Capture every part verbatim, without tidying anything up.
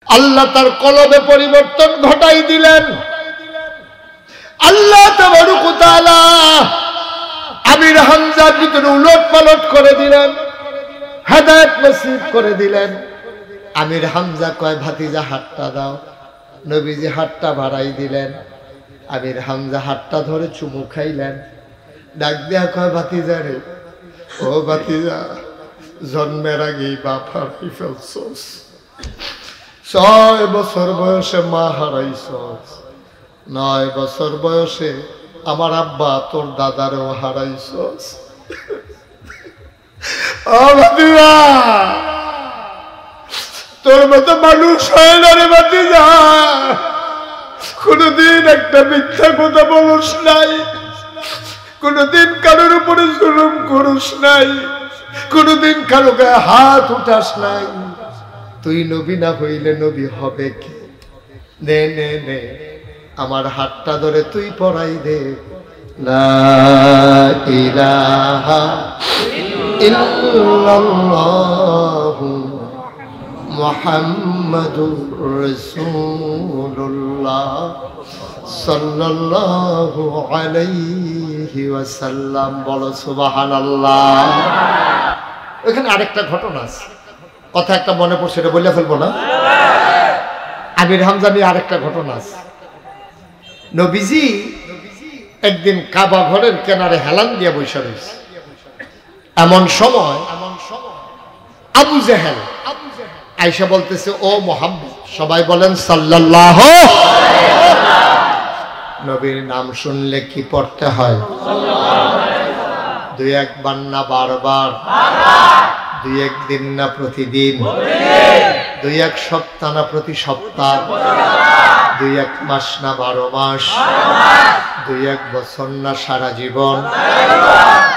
আল্লাহ তার কলবে পরিবর্তন ঘটাই দিলেন। আল্লাহ তাবারক ওয়া তাআলা আমির হামজার ভিতরে উলট পালট করে দিলেন, হেদায়েত নসিব করে দিলেন। আমির হামজা কয়, "ভাতিজা, হাতটা দাও।" নবীজি হাতটা বাড়াই দিলেন। আমির হামজা হাতটা ধরে চুমু খাইলেন। ডাক দিয়া কয়, "ভাতিজা রে, ও ভাতিজা, জন্মের আগেই বাপ হারাই ফেলছস, ছয় বছর বয়সে মা হারাইছস, নয় বছর বয়সে আমার আব্বা তোর দাদারেও হারাইছস। ও ভাতিজা, তোর মতো মানুষ হয় না রে ভাতিজা। কোনোদিন একটা মিথ্যা কথা বলস নাই, কোনোদিন কারোর উপরে জুলুম করস নাই, কোনোদিন কারো গায়ে হাত উঠাস নাই। তুই নবী না হইলে নবী হবে কে?" নে, নে, নে, আমার হাতটা ধরে তুই পড়াই দে। লা ইলাহা ইল্লাল্লাহু মুহাম্মাদুর রাসূলুল্লাহ সাল্লাল্লাহু আলাইহি ওয়াসাল্লাম। বলো সুবহানাল্লাহ। এখানে আরেকটা ঘটনা আছে, কথা একটা মনে পড়ছে, এটা বলে ফেলবো না? আমির হামজা নিয়ে আরেকটা ঘটনা আছে। নবীজি একদিন কাবা ঘরের কিনারে হেলান দিয়া বইসা রইছে। এমন সময় আবু জেহেল আইসা বলতেছে, "ও মোহাম্মদ।" সবাই বলেন, "সাল্লাল্লাহু।" নবীর নাম শুনলে কি পড়তে হয়? দুই একবার না বারবার? দুই এক দিন না প্রতিদিন? দুই এক সপ্তাহ না প্রতি সপ্তাহ? দুই এক মাস না বারো মাস? দুই এক বছর না সারা জীবন?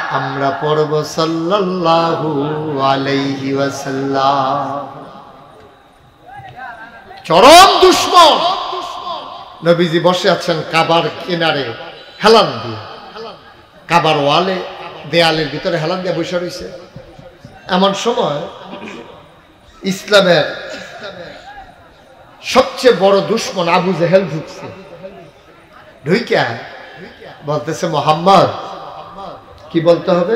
আমরা পড়ব সাল্লাল্লাহু আলাইহি ওয়াসাল্লাম। চরম দুশমন। নবীজি বসে আছেন কাবার কিনারে হেলান দিয়ে, কাবার ওয়ালে, দেয়ালের ভিতরে হেলান দিয়ে বসে রইছে। এমন সময় ইসলামের সবচেয়ে বড় দুশমন আবু জেহেল ঢুকছে। ঢুকিয়া বলতেছে, "মোহাম্মদ।" কি বলতে হবে?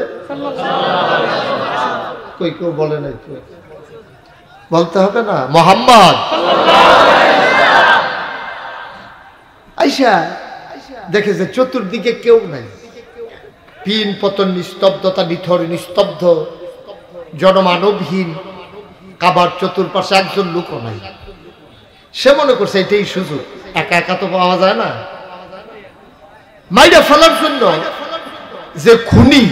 কই, কেউ বলে নাই তো। বলতে হবে না, "মোহাম্মদ।" আইসা দেখে যে চতুর্দিকে কেউ নাই, পিন পতন, নিস্তব্ধতা, নিথর নিস্তব্ধ, জনমানবহীন, কাবার চতুর্পাশে একজন লোকও নাই। সে মনে করছে এটাই সুযোগ, একা একা তো পাওয়া যায় না। মাইরা ফেলার জন্য যে খুনি,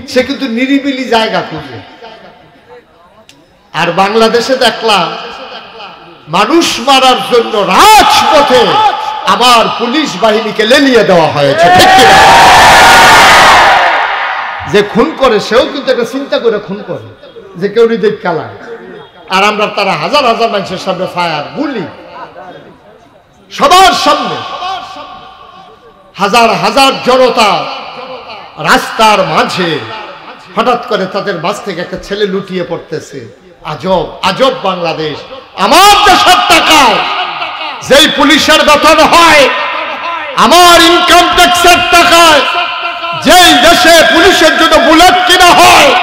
সে কিন্তু নিরিবিলি জায়গা খুঁজে। আর বাংলাদেশে দেখলাম, মানুষ মারার জন্য রাজপথে আমার পুলিশ বাহিনীকে লেলিয়ে দেওয়া হয়েছে, ঠিক কিনা? যে খুন করে, সেও কিন্তু একটা চিন্তা করে খুন করে, যে কেউ হৃদয় কালা। আর আমরা তারা হাজার হাজার মানুষের সামনে ফায়ার, গুলি, সবার সামনে হাজার হাজার জনতা রাস্তার মাঝে, হঠাৎ করে তাদের মাঝ থেকে একটা ছেলে লুটিয়ে পড়তেছে। আজব, আজব বাংলাদেশ। আমার দেশের টাকায় যেই পুলিশের বেতন হয়, আমার ইনকাম ট্যাক্সের টাকায় যেই দেশে পুলিশের জন্য বুলেট কিনা হয়,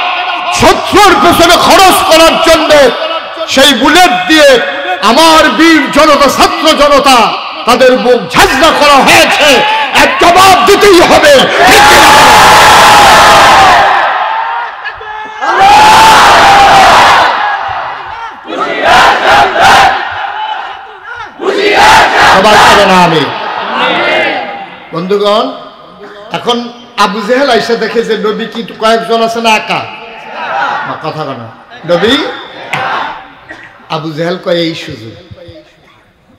শত্রুর পেছনে খরচ করার জন্য, সেই বুলেট দিয়ে আমার বীর জনতা, ছাত্র জনতা, তাদের বুক ঝাঁঝরা করা হয়েছে। এর জবাব দিতেই হবে, ঠিক কিনা? সবাই বলেন আমিন। বন্ধুগণ, এখন আবু জেহেল আইসা দেখে যে নবী কি কয়েকজন আছে না, একা? না, কথা বলে না। নবী, আবু জেহেল কয়, "এই সুযোগ।"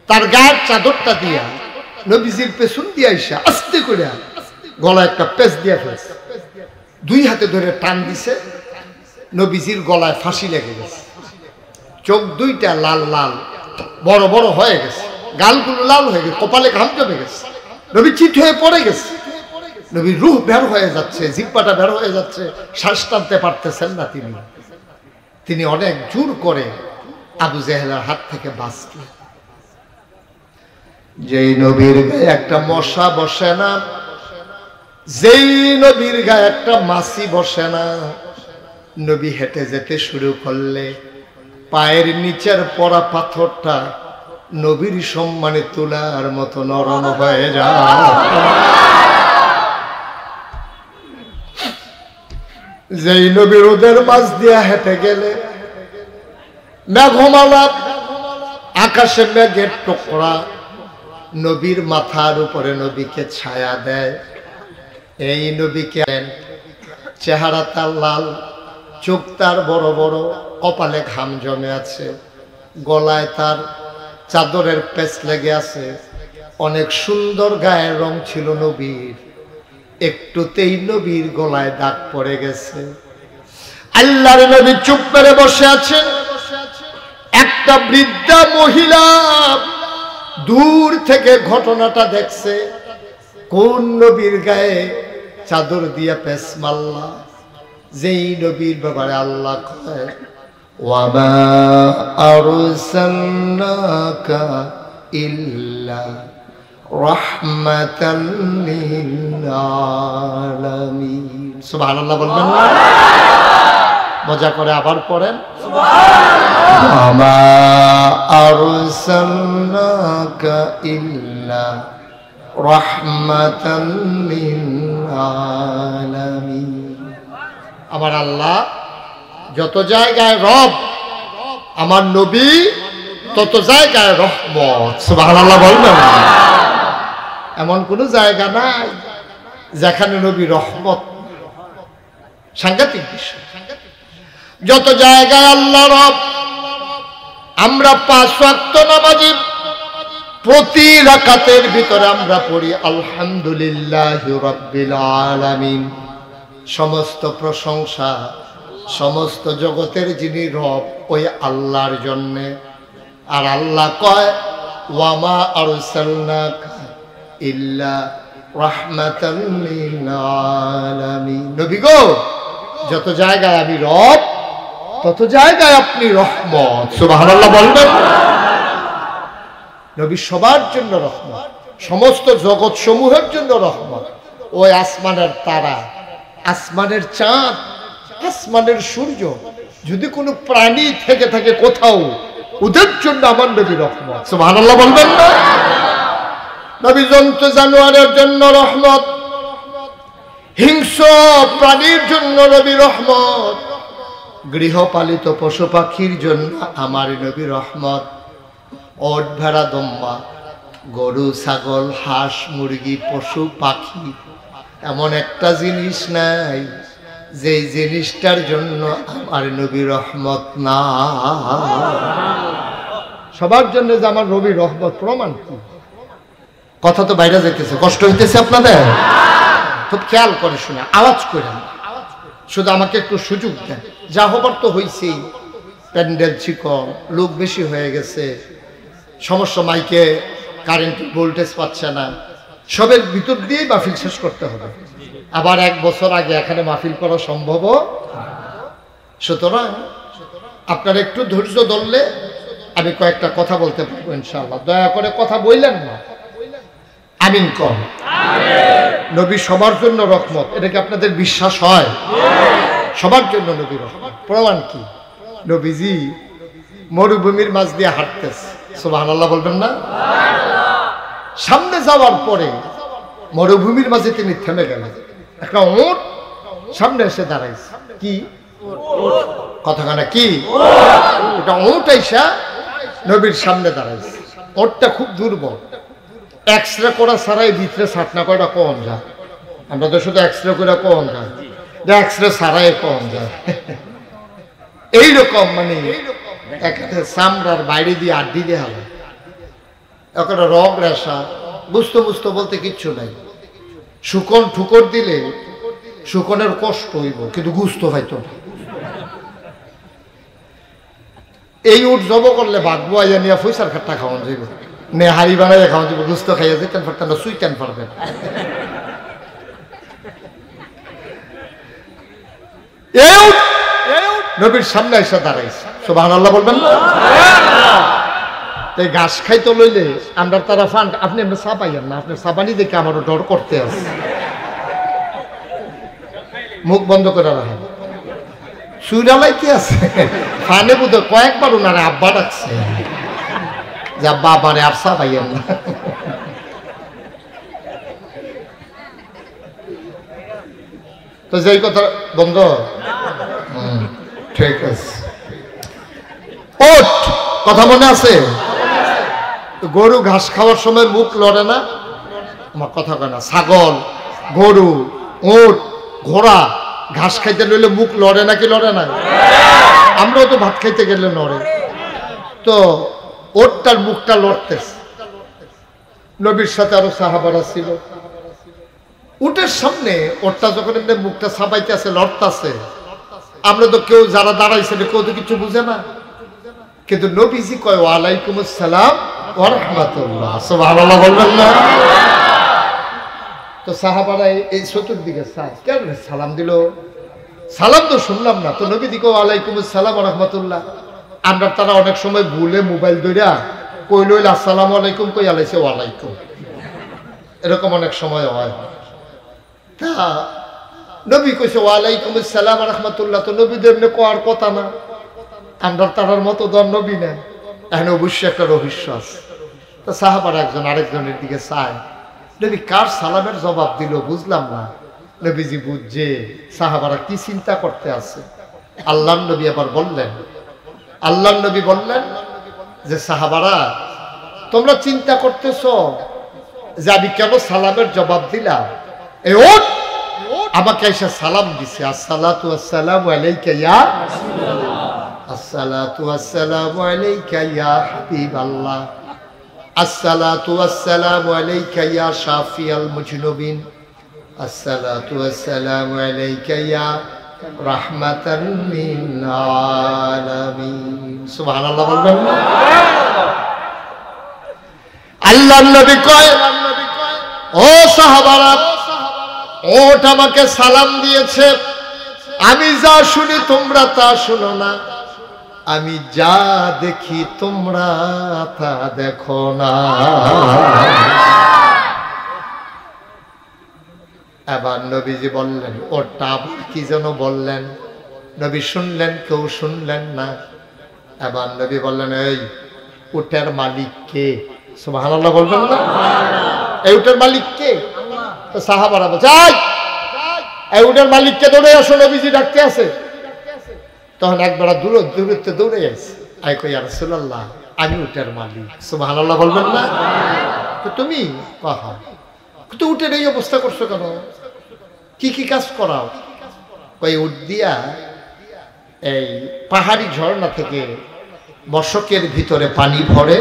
তার গায়ের চাদরটা দিয়া নবীজির পেছন দিয়া আইসা আস্তে করে গলায় একটা পেঁচ দিয়া ফেলছে। দুই হাতে ধরে টান দিছে, নবীজির গলায় ফাঁসি লেগে গেছে। চোখ দুইটা লাল লাল, বড় বড় হয়ে গেছে, গালগুলো লাল হয়ে গেছে, কপালে ঘাম জমে গেছে। নবী চিত হয়ে পড়ে গেছে। নবীর রুহ বের হয়ে যাচ্ছে, জিব্বাটা বের হয়ে যাচ্ছে, শ্বাস টানতে পারতেছেন না তিনি। তিনি অনেক জোর করে আবু জেহেলের হাত থেকে বাঁচলে। যেই নবীর গায়ে একটা মশা বসে না, যেই নবীর গায়ে একটা মাছি বসে না, নবী হেঁটে যেতে শুরু করলে পায়ের নিচের পড়া পাথরটা নবীর সম্মানে তুলার মতো নরম হয়ে যায়। যেই নবী রোদের মাঝ দিয়া হেঁটে গেলে মেঘমালা, আকাশে মেঘের টুকরা নবীর মাথার উপরে নবীকে ছায়া দেয়। এই নবীকে চেহারা তার লাল, চোখ তার বড় বড়, কপালে ঘাম জমে আছে, গলায় তার চাদরের প্যাচ লেগে আছে। অনেক সুন্দর গায়ের রং ছিল নবীর, একটুতেই নবীর গলায় দাগ পড়ে গেছে। আল্লাহর নবী চুপ করে বসে আছেন। একটা বৃদ্ধা মহিলা দূর থেকে ঘটনাটা দেখছে। কোন নবীর গায়ে চাদর দিয়া প্যাচ মারলা? যেই নবীর ব্যাপারে আল্লাহ কয়, "ওয়ামা আরসালনাকা ইল্লা রাহমাতাল লিল আলামিন।" সুবহানাল্লাহ বলবেন না? মজা করে আবার পড়েন, "ওয়ামা আরসালনাকা ইল্লা রাহমাতাল লিল আলামিন।" আমার আল্লাহ যত জায়গায় রব, আমার নবী তত জায়গায় রহমত। সুবহানাল্লাহ বলবেন? এমন কোনো জায়গা নাই যেখানে নবী রহমত। সাংঘাতিক বিষয়। যত জায়গায় আল্লাহ রব, আমরা পাঁচ ওয়াক্ত নামাজি, প্রতি রাকাতের ভিতরে আমরা পড়ি আলহামদুলিল্লাহি রাব্বিল আলামিন। সমস্ত প্রশংসা, সমস্ত জগতের যিনি রব, ওই আল্লাহর জন্যে। আর আল্লাহ কয়, "ওয়ামা আরসালনাকা ইল্লা রাহমাতাল লিল আলামিন।" নবী গো, যত জায়গায় আমি রব, তত জায়গায় আপনি রহমত। সুবহানাল্লাহ বলবেন? নবী সবার জন্য রহমত, সমস্ত জগৎ সমূহের জন্য রহমত। ওই আসমানের তারা, আসমানের চাঁদ, আসমানের সূর্য, যদি কোনো প্রাণী থেকে থাকে কোথাও, ওদের জন্য আমার নবী রহমত। সুবহানাল্লাহ বলবেন না? নবী জন্তু জানোয়ারের জন্য রহমত, হিংস্র প্রাণীর জন্য নবী রহমত, গৃহপালিত পশু পাখির জন্য আমার নবী রহমত। উট, ভেড়া, দম্বা, গরু, ছাগল, হাঁস, মুরগি, পশু, পাখি, এমন একটা জিনিস নাই যেই জিনিসটার জন্য আমার নবী রহমত না। সবার জন্য যে আমার নবী রহমত, প্রমাণ কি? কথা তো বাইরে যাইতেছে, কষ্ট হইতেছে আপনাদের? খুব খেয়াল করে শুনে, আওয়াজ করেন, শুধু আমাকে একটু সুযোগ দেন। যা হবার তো হইছেই, প্যান্ডেল চিকন, লোক বেশি হয়ে গেছে, সমস্যা, মাইকে কারেন্ট ভোল্টেজ পাচ্ছে না, সবের ভিতর দিয়েই মাহফিল শেষ করতে হবে। আবার এক বছর আগে এখানে মাহফিল করা সম্ভব। সুতরাং আপনারা একটু ধৈর্য ধরলে আমি কয়েকটা কথা বলতে পারবো ইনশাআল্লাহ। দয়া করে কথা বললেন না, আমিন কন। নবী সবার জন্য রহমত, এটা কি আপনাদের বিশ্বাস হয়? সবার জন্য নবী রহমত। প্রমাণ কি? নবীজি মরুভূমির মাঝ দিয়ে হাঁটতেছে, সুবহানাল্লাহ বলবেন না? সামনে যাওয়ার পরে মরুভূমির মাঝে তিনি থেমে গেলেন। একটা উট সামনে এসে দাঁড়াইছে। কি? কথা কানা কি? ওটা উট আইসা নবীর সামনে দাঁড়াইছে। উটটা খুব দুর্বল, এক্স রে করা ছাড়াই ভিতরে ছাটনা কয়টা কম যায়। আমরা তো শুধু এক্স রে করে কম যায়, যে এক্স রে ছাড়াই কম যায়। এইরকম মানে একেবারে চামড়ার বাইরে দিয়ে আড্ডি দেওয়া হয়, একেবারে রগ রেশা, গুস্ত মুস্ত বলতে কিচ্ছু নাই। শুকন ঠুকর দিলে শুকনের কষ্ট হইব, কিন্তু গুস্ত খাইতো না। এই উট জব করলে বাঘ বুয়া জানিয়া ফৈসার খাট্টা খাওয়ান যাইব, নেহারি বানাইয়া খাওয়ান যাইব, গুস্ত খাইয়া যেতেন পারতেন না, শুইতেন পারবেন। এই উট নবীর সামনে এসে দাঁড়াইছে। সুবহানাল্লাহ বলবেন না? এই ঘাস খাইতে লইলে আমরা তারা ফান, আপনি আমরা চা পাইয়েন না, আপনি চা পানি দেখে আমারও ডর করতে আছে। মুখ বন্ধ করে রাখেন। চুরালাই কি আছে? ফানে বুঝে কয়েকবার ওনারে আব্বা ডাকছে। যে, "আব্বা, আমারে আর চা পাইয়েন না।" তো যেই কথা বন্ধ। হুম, ঠিক আছে। উট, কথা মনে আছে? তো গরু ঘাস খাওয়ার সময় মুখ লড়ে না? আমার কথা কয় না। ছাগল, গরু, উট, ঘোড়া ঘাস খাইতে লইলে মুখ লড়ে নাকি লড়ে না? আমরাও তো ভাত খাইতে গেলে লড়ে। তো উটটার মুখটা লড়তেছে। নবীর সাথে আরো সাহাবারা ছিল। উটের সামনে উটটা যখন এমনি মুখটা ছাপাইতেছে, লড়তাছে, আমরা তো কেউ যারা দাঁড়াইছে না, কেউ তো কিছু বুঝে না। কিন্তু নবীজি কয়, "ওয়ালাইকুম আসসালাম ওয়া রাহমাতুল্লাহ।" সুবহানাল্লাহ বলবেন না? তো সাহাবারা এই, এই চতুর্দিকে চায়, "কেন রে সালাম দিল? সালাম তো শুনলাম না।" তো নবীজি কয়, "ওয়ালাইকুম আসসালাম ওয়া রাহমাতুল্লাহ।" আমরা তারা অনেক সময় ভুলে মোবাইল ধইরা কইল হইল, "আসসালামু আলাইকুম", কই আলাইছে "ওয়ালাইকুম।" এরকম অনেক সময় হয়। তা নবী কইছে, "ওয়ালাইকুম আসসালাম ওয়া রাহমাতুল্লাহ।" তো নবীদের এমনি কওয়ার কথা না, আমরা তারার মতো দন নবী না। এখানে অবশ্যই একটা রহস্য আছে। তো সাহাবারা একজন আরেকজনের দিকে চায়, নবী কার সালামের জবাব দিল বুঝলাম না। নবীজি বুঝে সাহাবারা কি চিন্তা করতে আছে। আল্লাহর নবী আবার বললেন, আল্লাহর নবী বললেন যে, "সাহাবারা, তোমরা চিন্তা করতেছ যে আমি কেন সালামের জবাব দিলাম? এই উট আমাকে এসে সালাম দিছে, 'আসসালাতু আসসালামু আলাইকা ইয়া, আসসালাতু আসসালামু আলাইকা ইয়া হাবিবাল্লাহ, আসসালাতু আসসালামু আলাইকা ইয়া শাফিয়াল মুজনুবিন।'" আসসালাতু ওয়াসসালামু আলাইকা ইয়া রাহমাতান লিল আলামিন। সুবহানাল্লাহ বলবেন না? আল্লাহর নবী কয়, "ও সাহাবারা, উট আমাকে সালাম দিয়েছে, আমি যা শুনি তোমরা তা শুনো না, আমি যা দেখি তোমরা তা দেখো না।" এবার নবীজি বললেন, উটটা আবার কি যেন বললেন, নবী শুনলেন, কেউ শুনলেন না। এবার নবী বললেন, "এই উটের মালিক কে?" সুবহানাল্লাহ বলবেন না? "এই উটের মালিক কে?" তো সাহাবারা বলছে, "এই, এই উটের মালিক কে? দৌড়ে আসো, নবীজি ডাকতে আছে।" তখন একবার দূর দূরত্বে দৌড়ে আইছে, আই কই, "ইয়া রাসূলুল্লাহ, আমি উটের মালিক।" সুবহানাল্লাহ বলবেন না? "তো তুমি কাহা, তো উটের এই অবস্থা করছো কেন? কি কি কাজ করাও?" কই, "উট দিয়া এই পাহাড়ি ঝর্ণা থেকে বসকের ভিতরে পানি ভরে,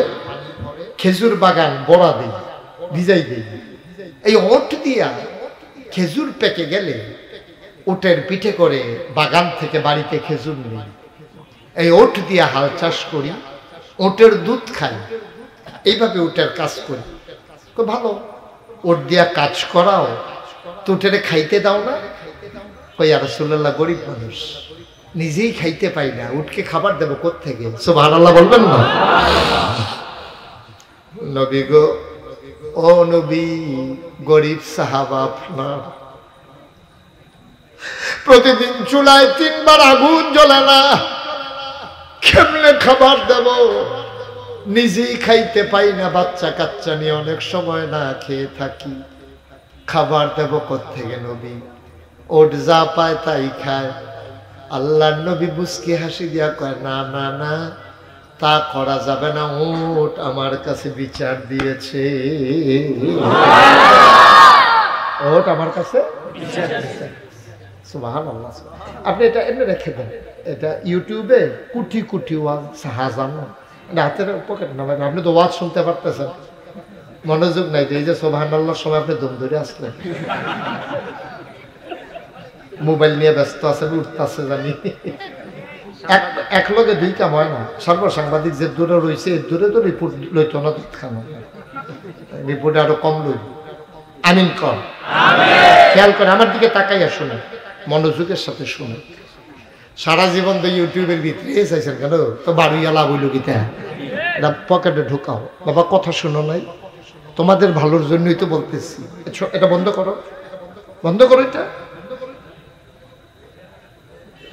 খেজুর বাগান বড়া দেই, ভিজাই দেই। এই উট দিয়া খেজুর পেকে গেলে উটের পিঠে করে বাগান থেকে বাড়িতে খেজুর নেই।" এই উট দিয়া হাল চাষ করি, উটের দুধ খাই, এইভাবে উটের কাজ করি। তো ভালো, উট দিয়া কাজ করাও, তো উটেরে খাইতে দাও না? কই, "ইয়া রাসূলুল্লাহ, গরিব মানুষ, নিজেই খাইতে পাই না, উটকে খাবার দেব কোত্থেকে?" সুবহানাল্লাহ বলবেন না? নবী গো, ও নবী, গরিব সাহাবা আপনার, প্রতিদিন চুলায় তিনবার আগুন জ্বলে না, কেমনে খাবার দেব? নিজেই খাইতে পাই না, বাচ্চা কাচ্চা নিয়ে অনেক সময় না খেয়ে থাকি, খাবার দেব কোত্থেকে নবী? উট যা পায় তাই খায়। আল্লাহর নবী মুচকি হাসি দিয়া কয়, "না, না, না, তা করা যাবে না, উট আমার কাছে বিচার দিয়েছে।" উট আমার কাছে বিচার দিয়েছে। সুবহানাল্লাহ। আপনি এটা এমনি রেখে দেন, এটা YouTube-এ কোটি কোটি ওয়াজ, হাজার না, এটা হাতের পকেট না, আপনি তো ওয়াজ শুনতে পারতেছেন, মনোযোগ নাই, যে এই যে সুবহানাল্লাহর সময় আপনি দম ধরে আসলেন। মোবাইল নিয়ে ব্যস্ত আছেন, উঠতেছে জানি। এক, এক লগে দুই কাম হয় না। সর্বসাংবাদিক যে দূরে রইছে, এর দূরে তো রিপোর্ট লইতো না, দুধ খানো। রিপোর্ট আরো কম লইব। আমিন কর। খেয়াল করে আমার দিকে তাকাইয়া শুনে, মনোযোগের সাথে শুনে। সারা জীবন তো YouTube-এর ভিতরে চাইছেন কেন? তো বারুইয়া লাভ হইল কিতা? এটা পকেটে ঢুকাও। বাবা, কথা শুনো নাই? তোমাদের ভালোর জন্যই তো বলতেছি। এটা বন্ধ করো, বন্ধ করো এটা।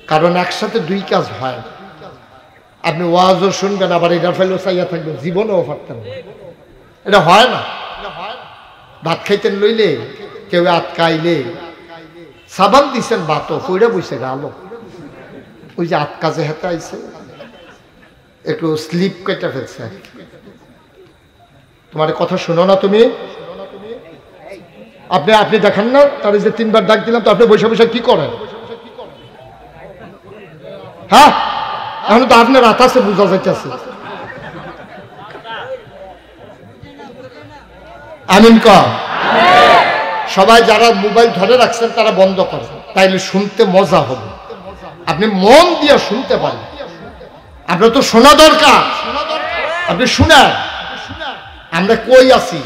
কারণ একসাথে দুই কাজ হয় না। আপনি ওয়াজও শুনবেন, আবার এটার ফাইলও চাইয়া থাকবেন, জীবনেও পারতেন না। এটা হয় না। ভাত খাইতেন লইলে, কেউ আটকাইলে, সাবান দিছেন ভাতও, পড়ে বইছে গালো। ওই যে আটকা যে হাতে আইছে, একটু স্লিপ কেটে ফেলছে আর কি। তোমার কথা শুনো না তুমি? আপনি, আপনি দেখেন না, তার যে তিনবার ডাক দিলাম, তো আপনি বসে বসে কি করেন? হ্যাঁ, এখন তো আপনার রাত আছে, বোঝা যাইতেছে। আমিন কও। সবাই যারা মোবাইল ধরে রাখছেন, তারা বন্ধ করেন, তাইলে শুনতে মজা হবে। আপনি মন দিয়ে শুনতে পারেন। আপনার তো শোনা দরকার, আপনি শুনেন। আমরা কই আছি,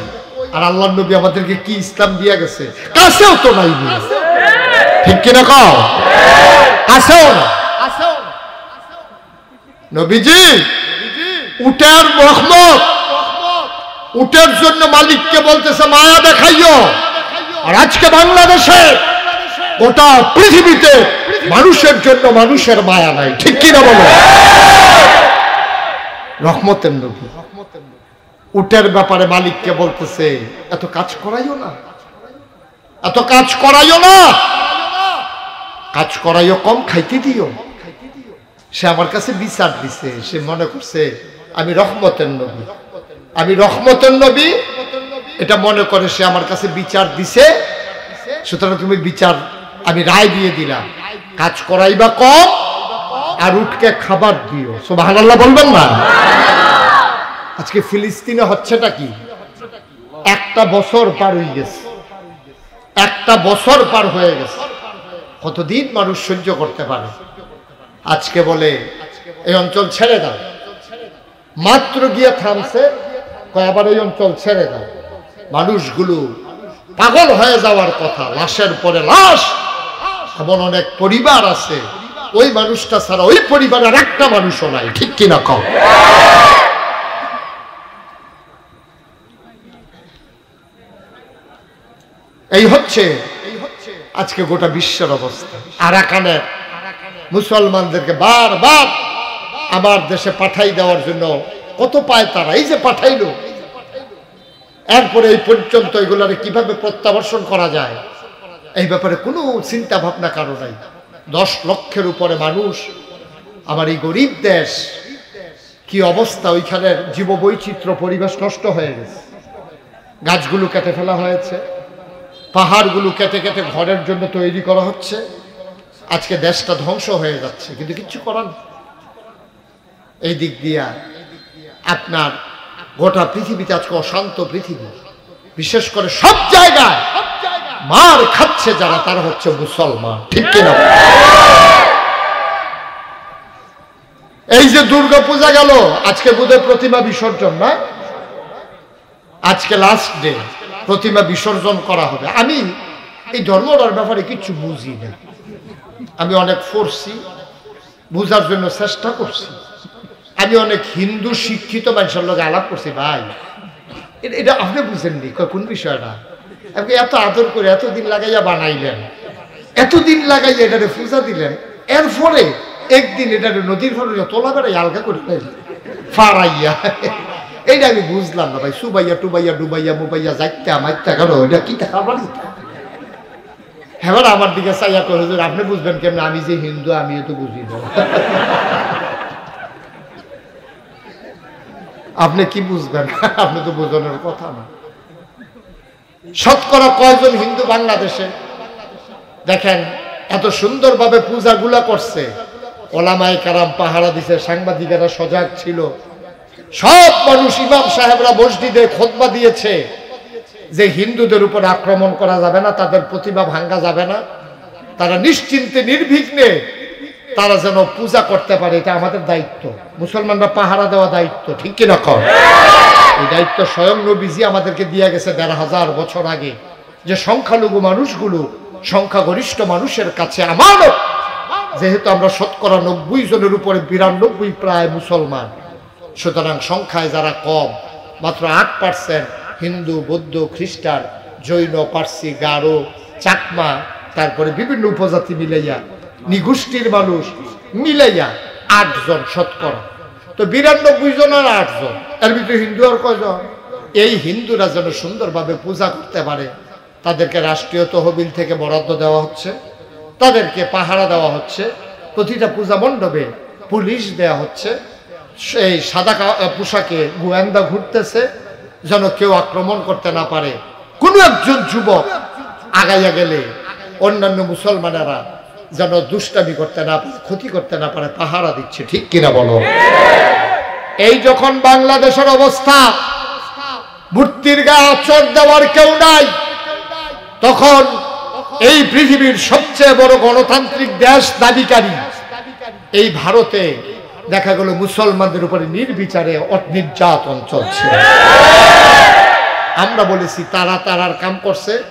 আর আল্লাহর নবী আমাদেরকে কি ইসলাম দিয়া গেছে? কাছেও তো নাই। ঠিক কিনা কও? আছেও না। নবীজি উটের রহমত, উটের জন্য মালিককে বলতেছে, "মায়া দেখাইও।" আর আজকে বাংলাদেশে গোটা পৃথিবীতে মানুষের জন্য মানুষের মায়া নাই। ঠিক কি না বলো? রহমতের নবী উটের ব্যাপারে মালিককে বলতেছে, "এত কাজ করাইও না, এত কাজ করাইও না, কাজ করাইও কম, খাইতে দিও।" সে আমার কাছে বিচার দিছে, সে মনে করছে আমি রহমতের নবী, আমি রহমতের নবী, এটা মনে করে সে আমার কাছে বিচার দিছে। সুতরাং তুমি বিচার, আমি রায় দিয়ে দিলাম, কাজ করাইবা কম, আর উটকে খাবার দিও। সুবহানাল্লাহ বলবেন না? আজকে ফিলিস্তিনে হচ্ছেটা কি? একটা বছর পার হয়ে গেছে, একটা বছর পার হয়ে গেছে। কতদিন মানুষ সহ্য করতে পারে? আজকে বলে, "এই অঞ্চল ছেড়ে দাও।" মাত্র গিয়া থামছে, কয়, "আবার এই অঞ্চল ছেড়ে দাও।" মানুষগুলো পাগল হয়ে যাওয়ার কথা, লাশের পরে লাশ। এমন অনেক পরিবার আছে, ওই মানুষটা ছাড়া ওই পরিবারের একটা মানুষও নাই। ঠিক কিনা কও? এই হচ্ছে আজকে গোটা বিশ্বের অবস্থা। আরাকানের মুসলমানদেরকে বারবার আমার দেশে পাঠাই দেওয়ার জন্য কত পায় তারা, এই যে পাঠাইলো, এরপরে এই পর্যন্ত এগুলারে কিভাবে প্রত্যাবর্ষণ করা যায়, এই ব্যাপারে কোনো চিন্তা ভাবনা কারো নাই। দশ লক্ষের উপরে মানুষ, আমার এই গরিব দেশ, কি অবস্থা, ওইখানের জীববৈচিত্র্য, পরিবেশ নষ্ট হয়ে গেছে। গাছগুলো কেটে ফেলা হয়েছে, পাহাড়গুলো কেটে কেটে ঘরের জন্য তৈরি করা হচ্ছে। আজকে দেশটা ধ্বংস হয়ে যাচ্ছে, কিন্তু কিচ্ছু করার নেই। এই দিক দিয়া আপনার গোটা পৃথিবীতে আজকে অশান্ত পৃথিবী, বিশেষ করে সব জায়গায় মার খাচ্ছে যারা, তারা হচ্ছে মুসলমান। ঠিক কিনা? এই যে দুর্গা পূজা গেল, আজকে বোধহয় প্রতিমা বিসর্জন, না? আজকে লাস্ট ডে, প্রতিমা বিসর্জন করা হবে। আমি এই ধর্মটার ব্যাপারে কিচ্ছু বুঝি না। আমি অনেক পড়ছি, বুঝার জন্য চেষ্টা করছি। আমি অনেক হিন্দু শিক্ষিত মানুষের লগে আলাপ করছি, "ভাই, এ-, এটা আপনি বুঝেননি, কয়, কোন বিষয়টা?" আমি কই, "এত আদর করে এতদিন লাগাইয়া বানাইলেন, এতদিন লাগাইয়া এটারে পূজা দিলেন, এরপরে একদিন এটারে নদীর পাড়ে তোলা বেড়াই আলগা করে ফেললেন, ফাড়াইয়া।" এইটা আমি বুঝলাম না ভাই, সুবাইয়া, টুবাইয়া, ডুবাইয়া, মুবাইয়া, যাইতা, মাইতা, কেন এটা কি দেখা পারি? এবার আমার দিকে চাইয়া কয়, "হুজুর, আপনি বুঝবেন কেমনে? আমি যে হিন্দু, আমিও তো বুঝি না।" আপনি কি বুঝবেন? আপনি তো বোঝানোর কথা না। শতকরা কয়জন হিন্দু বাংলাদেশে? দেখেন, এত সুন্দরভাবে পূজাগুলা করছে, ওলামায়ে কেরাম পাহারা দিছে, সাংবাদিকেরা সজাগ ছিল, সব মানুষ, ইমাম সাহেবরা মসজিদে খুতবা দিয়েছে যে হিন্দুদের উপর আক্রমণ করা যাবে না, তাদের প্রতিমা ভাঙ্গা যাবে না, তারা নিশ্চিন্তে নির্বিঘ্নে তারা যেন পূজা করতে পারে, এটা আমাদের দায়িত্ব, মুসলমানরা পাহারা দেওয়া দায়িত্ব, ঠিক কিনা কন? এই দায়িত্ব স্বয়ং নবীজি আমাদেরকে দিয়ে গেছে দেড় হাজার বছর আগে, যে সংখ্যালঘু মানুষগুলো সংখ্যাগরিষ্ঠ মানুষের কাছে আমানত। যেহেতু আমরা শতকরা নব্বই জনের উপরে বিরানব্বই প্রায় মুসলমান, সুতরাং সংখ্যায় যারা কম, মাত্র আট পার্সেন্ট হিন্দু, বৌদ্ধ, খ্রিস্টান, জৈন, পার্সি, গারো, চাকমা, তারপরে বিভিন্ন উপজাতি মিলাইয়া, নৃগোষ্ঠীর মানুষ মিলাইয়া আটজন শতকরা। তো বিরানব্বই জন আর আটজন, এর ভিতরে হিন্দু আর কয়জন? এই হিন্দুরা যেন সুন্দরভাবে পূজা করতে পারে, তাদেরকে রাষ্ট্রীয় তহবিল থেকে বরাদ্দ দেওয়া হচ্ছে, তাদেরকে পাহারা দেওয়া হচ্ছে, প্রতিটা পূজা মণ্ডপে পুলিশ দেওয়া হচ্ছে, সেই সাদা কা-, পোশাকে গোয়েন্দা ঘুরতেছে, যেন কেউ আক্রমণ করতে না পারে। কোনো একজন যুবক আগাইয়া গেলে অন্যান্য মুসলমানেরা যেন দুষ্টামি করতে না পারে, ক্ষতি করতে না পারে, পাহারা দিচ্ছে। ঠিক কিনা বলো? এই যখন বাংলাদেশের অবস্থা, মূর্তির গায়ে আঁচড় দেওয়ার কেউ নাই, তখন এই পৃথিবীর সবচেয়ে বড় গণতান্ত্রিক দেশ দাবিকারী এই ভারতে দেখা গেল মুসলমানদের উপরে নির্বিচারে অ-, নির্যাতন চলছে। আমরা বলেছি, তারা তারার কাম করছে,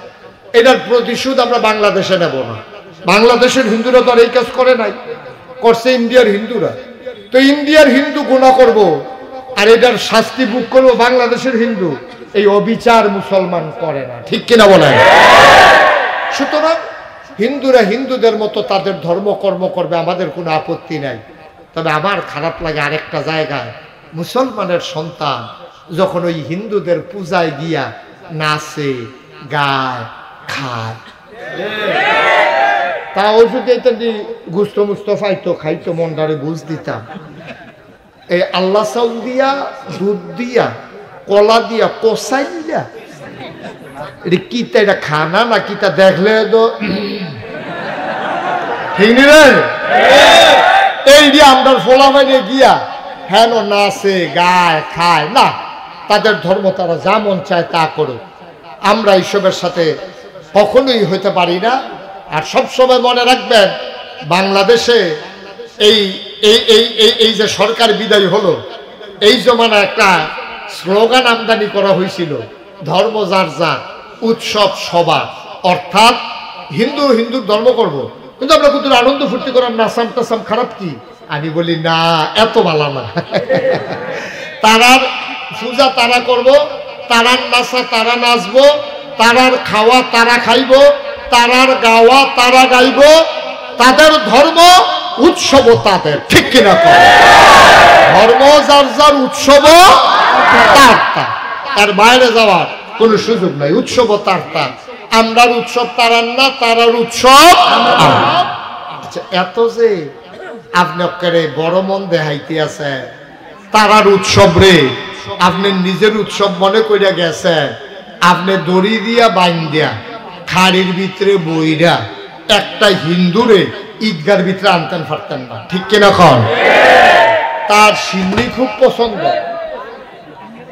এটার প্রতিশোধ আমরা বাংলাদেশে নেব না। বাংলাদেশের হিন্দুরা তো আর এই কাজ করে নাই, করছে ইন্ডিয়ার হিন্দুরা। তো ইন্ডিয়ার হিন্দু গুনাহ করব, আর এটার শাস্তি ভোগ করব বাংলাদেশের হিন্দু। এই অবিচার মুসলমান করে না, ঠিক কিনা বলেন? সুতরাং হিন্দুরা হিন্দুদের মতো তাদের ধর্ম কর্ম করবে, আমাদের কোনো আপত্তি নাই। তবে আমার খারাপ লাগে আরেকটা জায়গায়, মুসলমানের সন্তান যখন ওই হিন্দুদের পূজায় গিয়া নাচে, গায়, খায়, তা ওই যদি এটা দি গুস্ত মুস্ত পাইতো, খাইতো, মনটারে বুঝ দিতাম। এই আল্লাহ চাউল দিয়া, দুধ দিয়া, কলা দিয়া, কষাই দিয়া, এটা কিতা, এটা খানা না কিতা? দেখলে তো ঠিক নি রে? এই যে আমরা ফোলা বাইরে গিয়া হেন নাচে, গায়, খায় না, তাদের ধর্ম তারা যা মন চায় তা করুক, আমরা এইসবের সাথে কখনোই হইতে পারি না। আর সব সময় মনে রাখবেন, বাংলাদেশে এই এই এই এই এই যে সরকার বিদায় হলো, এই জমানা একটা স্লোগান আমদানি করা হয়েছিল, "ধর্ম যার যার, উৎসব সবার", অর্থাৎ হিন্দু হিন্দুর ধর্ম করব, কিন্তু আমরা কিন্তু আনন্দ ফুর্তি করার নাচাম টাচাম, খারাপ কি? আমি বলি, "না, এত ভালা না।" তারার পূজা তারা করব, তারার নাচা তারা নাচবো, তারার খাওয়া তারা খাইবো, তারার গাওয়া তারা গাইবো, তাদের ধর্ম, উৎসবও তাদের, ঠিক কিনা কও? ধর্ম যার যার, উৎসবও তার তার, তার বাইরে যাওয়ার কোনো সুযোগ নাই, উৎসবও তার তার। আমরার উৎসব তারার না, তারার উৎসব আমার। আচ্ছা, এত যে আপনি অক্কারে বড় মন দেখাইতে আছে, তারার উৎসব রে, আপনি নিজের উৎসব মনে করিয়া গেছেন, আপনি দড়ি দিয়া বাইন্দিয়া খাড়ির ভিতরে বইরা একটা হিন্দুরে ঈদগার ভিতরে আনতেন পারতেন না, ঠিক কিনা কন? তার সিন্নি খুব পছন্দ,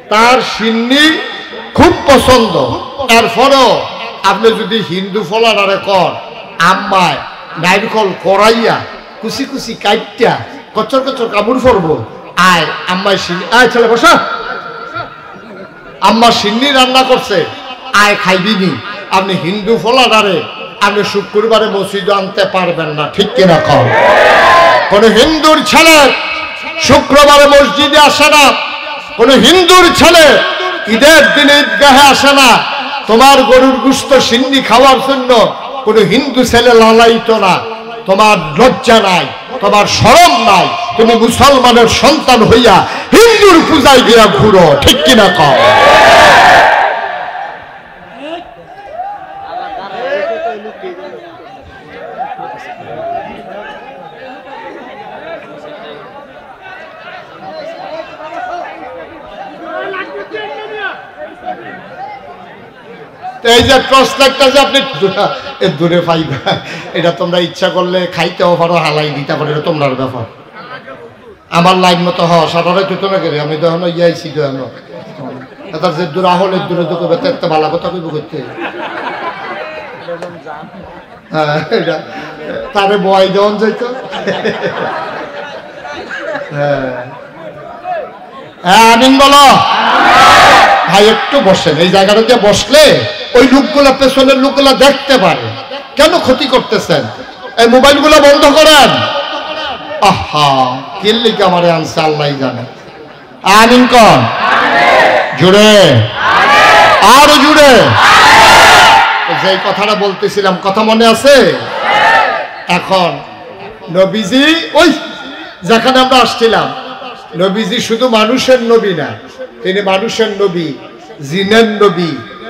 তার সিন্নি খুব পছন্দ। এরপরও আপনি যদি হিন্দু ফলানারে কন, আম্মায় নারিকল করাইয়া কুচি কুচি কাইট্টা কচর কচর কামড় পড়বো, আয় আম্মায় সিন্নি, আয় ছেলে বসা, আম্মা সিন্নি রান্না করছে, আয় খাইবি নি। আপনি হিন্দু ফলানারে আপনি শুক্রবারে মসজিদে আনতে পারবেন না, ঠিক কিনা কন? কোন হিন্দুর ছেলে শুক্রবারে মসজিদে আসে না, কোন হিন্দুর ছেলে ঈদের দিনে ঈদগাহে আসে না। তোমার গরুর গোশত সিন্নি খাওয়ার জন্য কোন হিন্দু ছেলে লালায়িত না। তোমার লজ্জা নাই, তোমার শরম নাই, তুমি মুসলমানের সন্তান হইয়া হিন্দুর পূজায় গিয়া ঘুরো, ঠিক কিনা কও? তো এই যে টর্চ লাইটটা যে আপনি দূরে, এ দূরে পাইবা, এটা তোমরা ইচ্ছা করলে খাইতেও পারো, হালাই দিতে পারো, এটা তোমরার ব্যাপার। আমার লাইন মতো হ, সারা রাইত তো না করে, আমি তো এখনো ইয়াইছি তো এখনো। এটা যে দূর আহলে দূরে তো কইবে, তেত্তে ভালা কথা কইব করতে। হ্যাঁ, এটা তারে বয় দেওয়ান যাইতো। হ্যাঁ। হ্যাঁ, আমিন বলো। ভাই, একটু বসেন, এই জায়গাটাতে বসলে ওই লোকগুলা, পেছনের লোকগুলা দেখতে পারে। কেন ক্ষতি করতেছেন? এই মোবাইলগুলা বন্ধ করেন। আহা, কিল্লিকে আমারে আনছে আল্লাহই জানে। আমিন কন। জোরে, আরো জোরে। তো যেই কথাটা বলতেছিলাম, কথা মনে আছে? এখন নবীজি, ওই যেখানে আমরা আসছিলাম, নবীজি শুধু মানুষের নবী না, তিনি মানুষের নবী, জিনের নবী,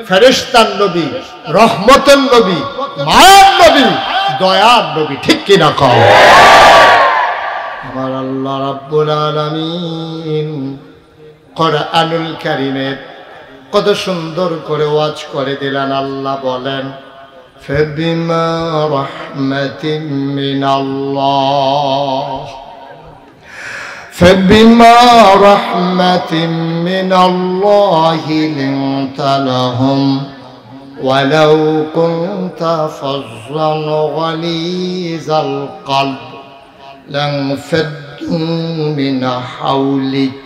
ফেরেশতার নবী, রহমতের নবী, মায়ার নবী, দয়ার নবী। ঠিক কি না কও? আমার আল্লাহ রাব্বুল আলামিন কোরআনুল কারীমে কত সুন্দর করে ওয়াজ করে দিলেন। আল্লাহ বলেন, فبما رحمة من الله فبما رحمة من الله لنت لهم ولو كنت فظا غليظ القلب لانفضوا من حولك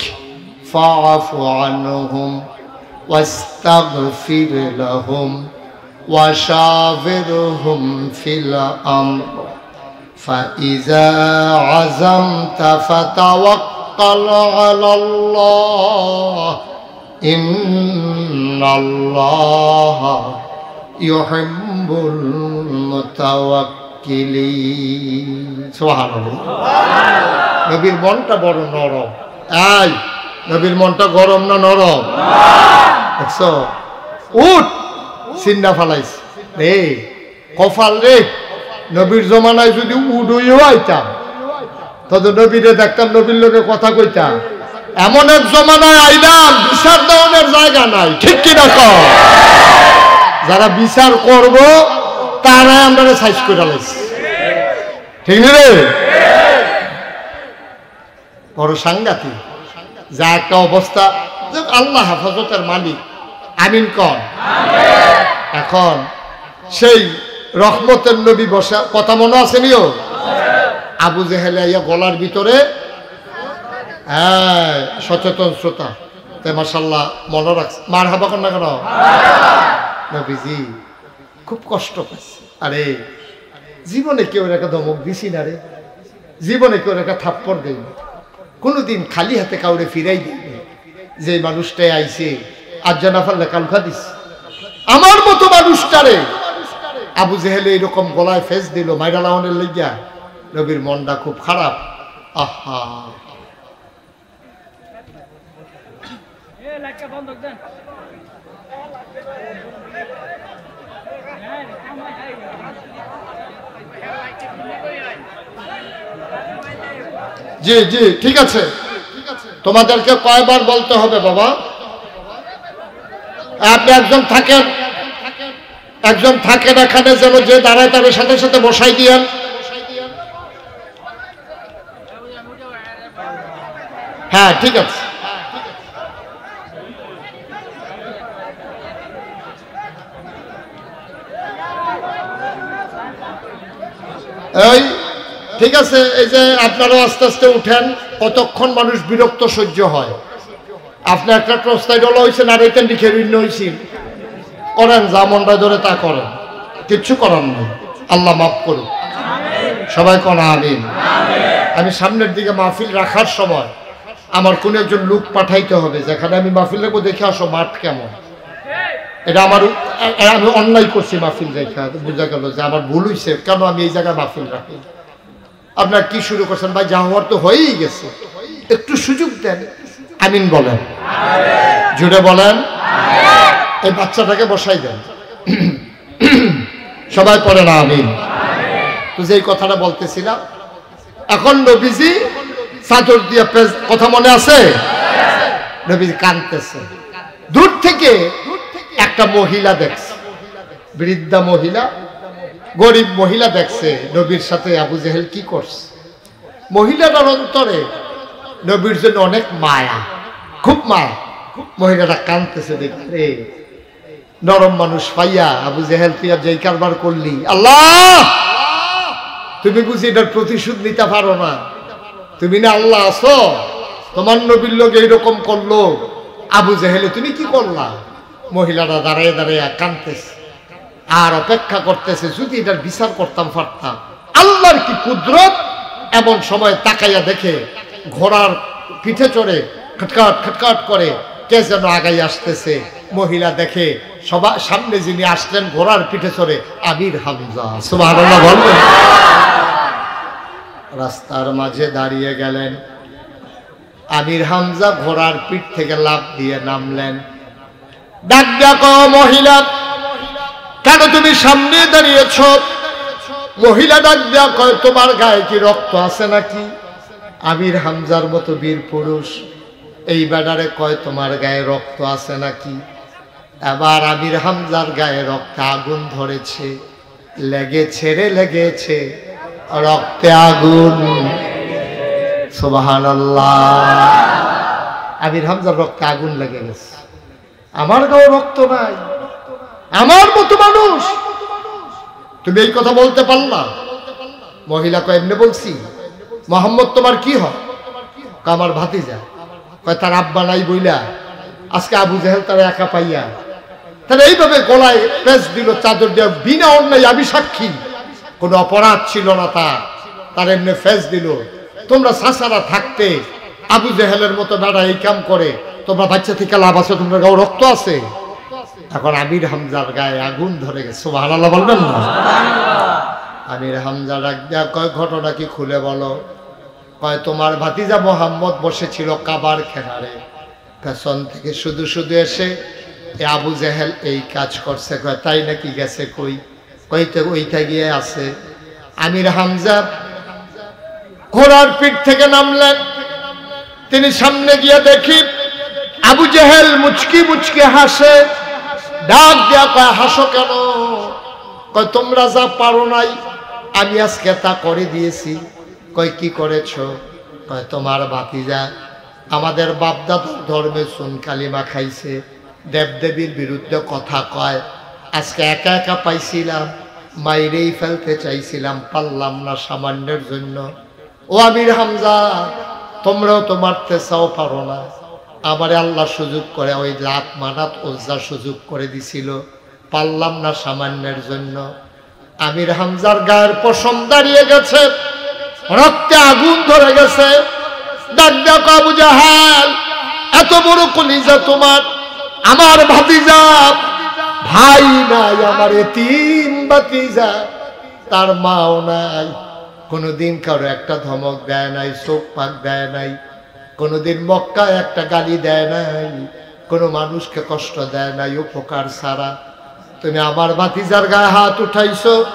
فاعف عنهم واستغفر لهم وشاورهم في الأمر فإذا عزمت فتوكل على الله إن الله يحب المتوكلين. সুবহানাল্লাহ। নবীর মনটা বড় নরম। এই নবীর মনটা গরম না নরম? দেখছো? উট চিন্না ফালাইছে রে। কপাল রে, নবীর জমানায় যদি উডইও আইতাম, তত নবীরে দেখতাম, নবীর লগে কথা কইতাম। এমন এক জমানায় আইলাম, বিচার দেওয়ানোর জায়গা নাই। ঠিক কি না কও? যারা বিচার করব, তারাই আমরারে সাইজ করে লাইছে। ঠিক না রে? বড় সাংঘাতিক। যা একটা অবস্থা, যে আল্লাহ হেফাজতের মালিক। আমিন কন। এখন সেই রহমতের নবী বসা, কথা মনে আছে নিও? আবু জেহেলে আইয়া গলার ভিতরে, হ্যাঁ, সচেতন শ্রোতা। তাই মাশাআল্লাহ মনে রাখছে। মারহাবা কন না কেন? নবীজি খুব কষ্ট পাইছে। আরে, জীবনে কেউ একটা ধমক দিছি না রে, জীবনে কেউ একটা থাপ্পড় দেই না, কোনোদিন খালি হাতে কাউরে ফিরাই দেই না। যে মানুষটাই আইছে, আজ যা না পারলে কালকা দিস। আমার মতো মানুষটারে আবু জেহেলে এরকম গলায় ফেস দিল, মাইরা লাওনের লইয়া। নবীর মনটা খুব খারাপ। আহা, জি, জি, ঠিক আছে। তোমাদেরকে কয়বার বলতে হবে বাবা? আপনি একজন থাকেন, একজন থাকেন এখানে, যেন যে দাঁড়ায় তার সাথে সাথে বসাই দিয়েন। হ্যাঁ, ঠিক আছে। এই, ঠিক আছে, এই যে আপনারাও আস্তে আস্তে উঠেন। কতক্ষণ মানুষ বিরক্ত সহ্য হয়? আপনি একটা টর্চ লাইট ওলা হইছেন, আর এটা লিখে ভিন্ন হইছিল। করেন, যা মনটা ধরে তা করেন, কিচ্ছু করার নেই। আল্লাহ মাফ করুক। সবাই কন আমিন। আমি সামনের দিকে মাহফিল রাখার সময় আমার কোনো একজন লোক পাঠাইতে হবে, যেখানে আমি মাহফিল রাখবো, দেখে আসো মাঠ কেমন। এটা আমার, এ-, এ-, আমি অন্যায় করছি মাহফিল রাখা, বুঝা গেল যে আমার ভুল হইছে, কেন আমি এই জায়গায় মাহফিল রাখি। আপনারা কি শুরু করছেন ভাই? যা হওয়ার তো হয়েই গেছে, একটু সুযোগ দেন। আমিন বলেন, জোরে বলেন। এই বাচ্চাটাকে বসাই দেন। সবাই পড়েন আমিন। তো যেই কথাটা বলতেছিলাম, এখন নবীজি চাদর দিয়া পেঁচ-, কথা মনে আছে? নবীজি কাঁদতেছে। দূর থেকে একটা মহিলা দেখছে, বৃদ্ধা মহিলা, গরিব মহিলা দেখছে নবীর সাথে আবু জেহেল কি করছে। মহিলাটার অন্তরে নবীর জন্য অনেক মায়া, খুব মায়া। মহিলাটা কাঁদতেছে, দেখে, "রে, নরম মানুষ পাইয়া আবু জেহেল তুই আর যেই কারবার করলি, আল্লাহ, তুমি বুঝি এটার প্রতিশোধ নিতে পারো না? তুমি না আল্লাহ আছো? তোমার নবীর লগে এরকম করলো আবু জেহেলে, তুমি কি করলা?" মহিলাটা দাঁড়ায় দাঁড়ায় কাঁদতেছে। আর অপেক্ষা করতেছে, যদি এটার বিচার করতাম পারতাম, আল্লাহর কি কুদরত। এমন সময় তাকাইয়া দেখে ঘোড়ার পিঠে চড়ে খটখট খটখট করে কে যেন আগাই আসতেছে। মহিলা দেখে সবার সামনে যিনি আসলেন ঘোড়ার পিঠে চড়ে, আমির হামজা। সুবহানাল্লাহ বলবেন। রাস্তার মাঝে দাঁড়িয়ে গেলেন। আমির হামজা ঘোড়ার পিঠ থেকে লাফ দিয়ে নামলেন। ডাক দিয়া কয়, "মহিলা, কেন তুমি সামনে দাঁড়িয়েছ?" মহিলা ডাক দিয়া কয়, "তোমার গায়ে কি রক্ত আছে নাকি?" আমির হামজার মতো বীর পুরুষ এই বেটারে কয়, "তোমার গায়ে রক্ত আছে নাকি?" এবার আমির হামজার গায়ে রক্তে আগুন ধরেছে, লেগেছে রে লেগেছে, রক্তে আগুন। সুবহানাল্লাহ। আমির হামজার রক্তে আগুন লেগে গেছে। আমার গায়ে রক্ত নাই, আমার মতো মানুষ, তুমি এই কথা বলতে পারলা? মহিলা কয়, "এমনে বলছি।" "মোহাম্মদ তোমার কি হয়?" কয়, "আমার ভাতিজা।" কয়, "তার আব্বা নাই বইলা আজকে আবু জেহেল তারা একা পাইয়া তারা এইভাবে গলায় পেঁচ দিল চাদর দিয়া, বিনা অন্যায় আমি সাক্ষী, কোনো অপরাধ ছিল না তার, তার এমনি পেঁচ দিল। তোমরা চাচারা থাকতে আবু জেহেলের মতো বেটা এই কাম করে, তোমরা বাচ্চা থেকে লাভ আছে, তোমরা গাও রক্ত আছে।" এখন আমির হামজার গায়ে আগুন ধরে গেছে, সুবহানাল্লাহ বলবেন না? আমির হামজা ডাক দেয়া কয়, "ঘটনা কি খুলে বলো।" কয়, "তোমার ভাতিজা মোহাম্মদ বসেছিল কাবার কিনারে, পেছন থেকে শুধু শুধু এসে এ আবু জেহেল এই কাজ করছে।" কয়, "তাই নাকি? গেছে কই?" কইতে ওইটা গিয়ে আছে। আমির হামজা ঘোড়ার পিঠ থেকে নামলেন। তিনি সামনে গিয়ে দেখি আবু জেহেল মুচকি মুচকি হাসে। ডাক দিয়া কয়, "হাসো কেন?" কয়, "তোমরা যা পারো নাই, আমি আজকে তা করে দিয়েছি।" কয়, "কি করেছো?" কয়, "তোমার ভাতিজা আমাদের বাপদাদার ধর্মে চুন কালিমা খাইছে, দেবদেবীর বিরুদ্ধে কথা কয়। আজকে একা একা পাইছিলাম, মাইরেই ফেলতে চাইছিলাম, পারলাম না সামান্যের জন্য। ও আমির হামজা, তোমরাও তো মারতে চাও, পারো না। আমারে আল্লাহ সুযোগ করে, ওই লাত মানাত উজ্জা সুযোগ করে দিছিল, পারলাম না সামান্যের জন্য।" আমির হামজার গায়ের পশম দাঁড়িয়ে গেছে, রক্তে আগুন ধরে গেছে। ডাক ডাক আবু জাহাল, এত বড় কলিজা তোমার, আমার ভাতিজা, ভাই নাই, আমার এতিম ভাতিজা, তার মাও নাই, কোনোদিন কারো একটা ধমক দেয় নাই, চোখ পাক দেয় নাই, কোনোদিন মক্কায় একটা গালি দেয় নাই, কোনো মানুষকে কষ্ট দেয় নাই উপকার ছাড়া। তুমি আমার ভাতিজার গায়ে হাত উঠাইছো,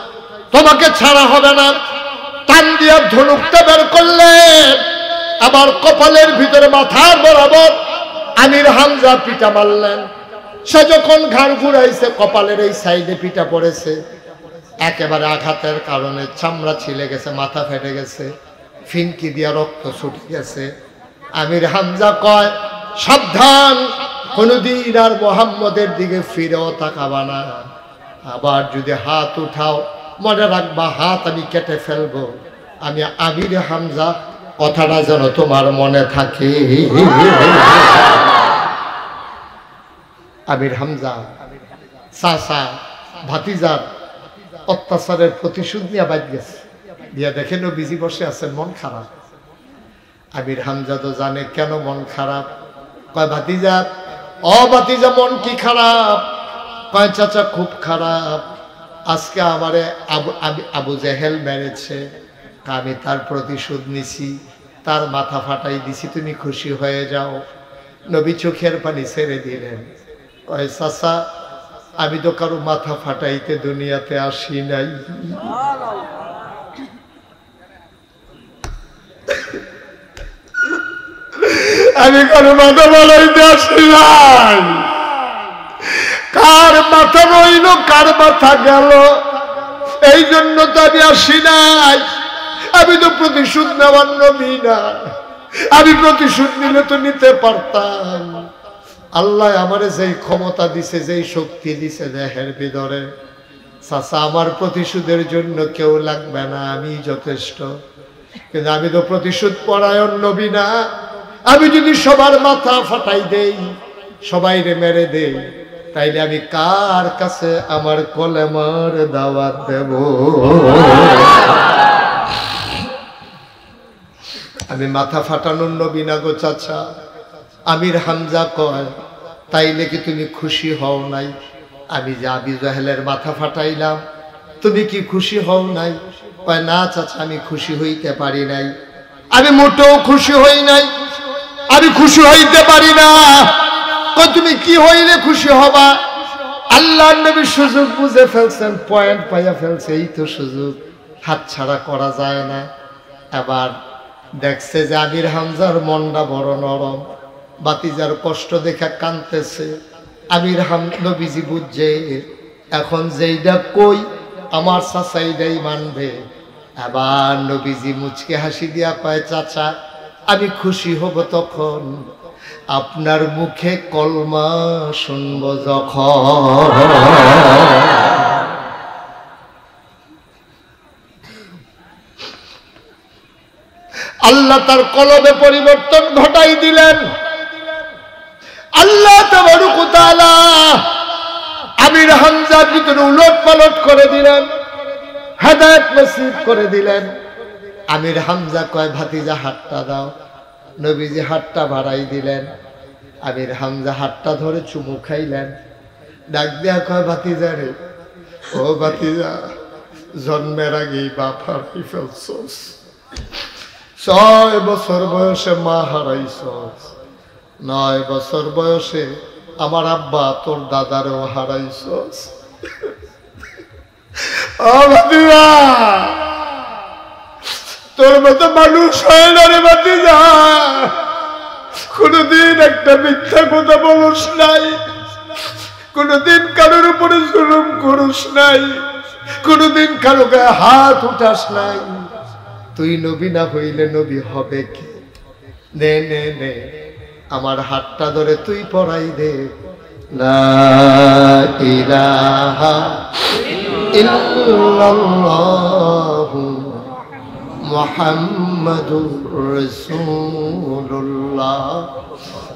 তোমাকে ছাড়া হবে না। টান দিয়ে ধনুকটা বের করলেন, আবার কপালের ভিতরে মাথার বরাবর আমির হামজা পিটা মারলেন। সে যখন ঘাড় ঘুরাইছে, কপালের এই সাইডে পিটা পড়েছে, একেবারে আঘাতের কারণে চামড়া ছিলে গেছে, মাথা ফেটে গেছে, ফিনকি দিয়া রক্ত ছুটে গেছে। আমির হামজা কয়, "সাবধান, কোনোদিন আর মোহাম্মদের দিকে ফিরেও তাকাবা না। আবার যদি হাত উঠাও, মনে রাখবা, হাত আমি কেটে ফেলবো।" আমি আমির হামজা, কথাটা যেন তোমার মনে থাকে। আমির হামজা চাচা ভাতিজার অত্যাচারের প্রতিশোধ নিয়ে বাইর গেছে। গিয়া দেখে নবীজি বসে আছেন, মন খারাপ। আমির হামজা তো জানে কেন মন খারাপ। কয়, "ভাতিজা, ও ভাতিজা, মন কি খারাপ?" কয়, "চাচা, খুব খারাপ। আজকে আমারে আবু, আবু, আবু জেহেল মেরেছে, আমি তার প্রতিশোধ নিছি, তার মাথা ফাটাই দিছি, তুমি খুশি হয়ে যাও।" নবী চোখের পানি ছেড়ে দিলেন। কয়, "চাচা, আমি তো কারো মাথা ফাটাইতে দুনিয়াতে আসি নাই, আমি কারো মাথা ফাটাইতে আসি নাই। কার মাথা রইল, কার মাথা গেল, এই জন্য তো আমি আসি নাই। আমি তো প্রতিশোধ নেওয়ার নবী না, আমি প্রতিশোধ নিলে তো নিতে পারতাম।" আল্লাহ আমারে যেই ক্ষমতা দিছে, যেই শক্তি দিছে দেহের ভিতরে, চাচা, আমার প্রতিশোধের জন্য কেউ লাগবে না, আমি যথেষ্ট। কিন্তু আমি তো প্রতিশোধ পরায়ণ নবী না। আমি যদি সবার মাথা ফাটাই দেই, সবাইরে মেরে দেই, তাইলে আমি কার কাছে আমার কলেমার দাওয়াত দেব? আমি মাথা ফাটানোর নবী না গো চাচা। আমির হামজা কয়, "তাইলে কি তুমি খুশি হও নাই? আমি যে আবু জাহেলের মাথা ফাটাইলাম, তুমি কি খুশি হও নাই?" কয়, "না চাচা, আমি খুশি হইতে পারি নাই, আমি মোটেও খুশি হই নাই, আমি খুশি হইতে পারি না।" কয়, "তুমি কি হইলে খুশি হবা?" আল্লাহর নবী সুযোগ বুঝে ফেলছেন, পয়েন্ট পাইয়া ফেলছে, এই তো সুযোগ, হাতছাড়া করা যায় না। এবার দেখছে যে আমির হামজার মনটা বড় নরম, ভাতিজার কষ্ট দেখে কাঁদতেছে। আমির হাম নবীজি বুঝছে, এখন যেইটা কই আমার চাচা এইটাই মানবে। এবার নবীজি মুচকি হাসি দিয়া কয়, "চাচা, আমি খুশি হব তখন আপনার মুখে কলমা শুনবো যখন।" আল্লাহ তার কলবে পরিবর্তন ঘটাই দিলেন। আল্লাহ তাবারক ওয়া তাআলা আমির হামজার ভিতরে উলট পালট করে দিলেন, হেদায়েত নসিব করে দিলেন। আমির হামজা কয়, "ভাতিজা, হাতটা দাও।" নবীজি হাতটা বাড়াই দিলেন। আমির হামজা হাতটা ধরে চুমু খাইলেন। ডাক দিয়া কয়, "ভাতিজা রে, ও ভাতিজা, জন্মের আগেই বাপ হারাই ফেলছস, ছয় বছর বয়সে মা হারাইছস, নয় বছর বয়সে আমার আব্বা তোর দাদারেও হারাইছস। ও ভাতিজা, তোর মতো মানুষ হয় না রে ভাতিজা। কোনোদিন একটা মিথ্যা কথা বলস নাই, কোনোদিন কারোর উপরে জুলুম করস নাই, কোনোদিন কারো গায়ে হাত উঠাস নাই। তুই নবী না হইলে নবী হবে কে?" নে, নে, নে, আমার হাতটা ধরে তুই পড়াই দে। লা ইলাহা ইল্লাল্লাহু মুহাম্মাদুর রাসূলুল্লাহ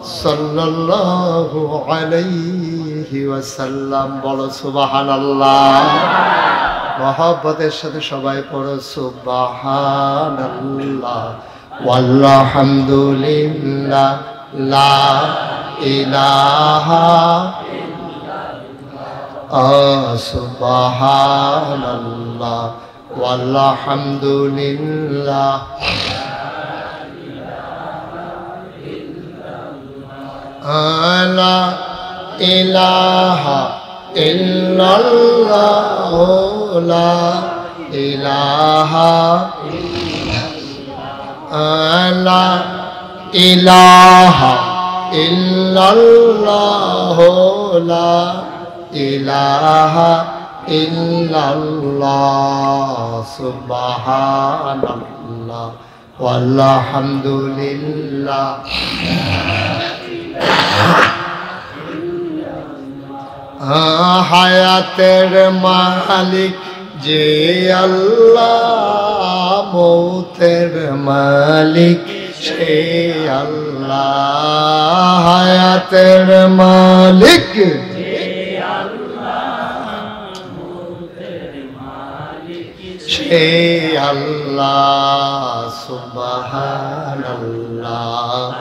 সাল্লাল্লাহু আলাইহি ওয়াসাল্লাম। বলো সুবহানাল্লাহ। মহব্বতের সাথে সবাই পড়ো সুবহানাল্লাহ। والحمد لله، لا إله، آ، سبحان الله، والحمد لله، آ، لا إله إلا الله، لا إله لا إله إلا الله، لا إله إلا الله، سبحان الله، والحمد لله। হায়াতের মালিক যে আল্লাহ, মৌতের মালিক সে আল্লাহ। হায়াতের মালিক সে আল্লাহ। সুবহানাল্লাহ।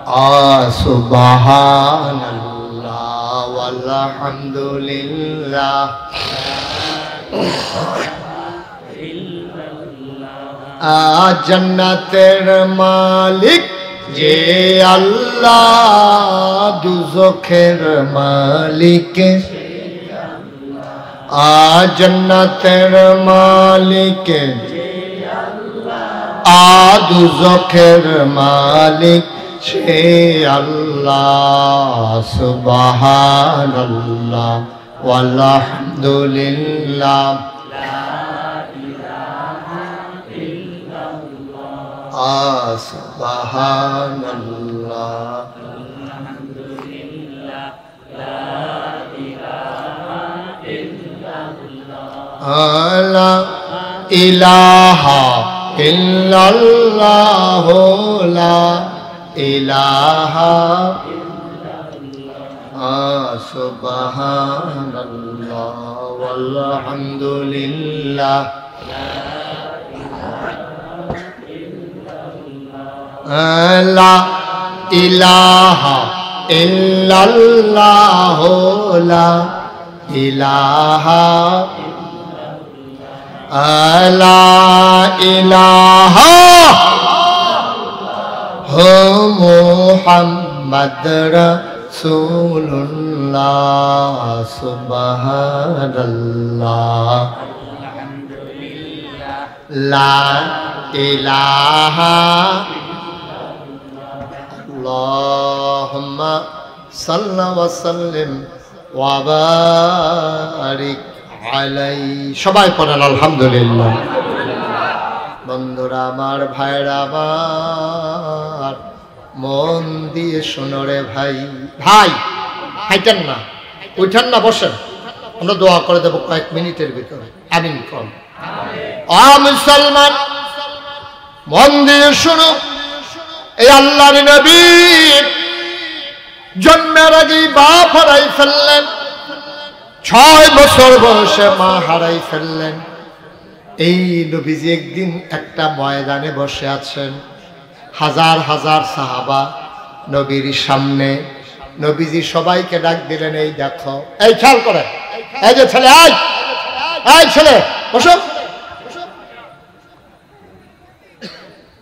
آ، سبحان الله والحمد لله۔ آ، জান্নাতের মালিক যে আল্লাহ, দুজখের মালিক আ, জান্নাতের মালিক, আ, দুজখের মালিক সে আল্লাহ। সুবহানাল্লাহ, ওয়ালহামদুলিল্লাহ। আ, সুবহানাল্লাহ। لا إله إلا الله، لا إله، آ، سبحان الله الحمد لله. لا إله إلا الله، لا إله، لا إله محمد رسول الله، سبحان الله. لا إله. اللهم صل وسلم وبارك عليه. সবাই পড়েন আলহামদুলিল্লাহ। বন্ধুরা আমার, ভাইরা আমার, মন দিয়ে শোনো রে ভাই। ভাই, হাইটেন না, উঠেন না, বসেন। আমরা দোয়া করে দেব কয়েক মিনিটের ভিতরে। আমিন কন। ও মুসলমান, মন দিয়ে শোনো, এই আল্লাহর নবী জন্মের আগেই বাপ হারাই ফেললেন, ছয় বছর বয়সে মা হারাই ফেললেন। এই নবীজি একদিন একটা ময়দানে বসে আছেন, হাজার হাজার সাহাবা নবীর সামনে। নবীজি সবাইকে ডাক দিলেন, "এই দেখো, এই খেয়াল করে, এই যে ছেলে, আয়, আয় ছেলে, বসো।"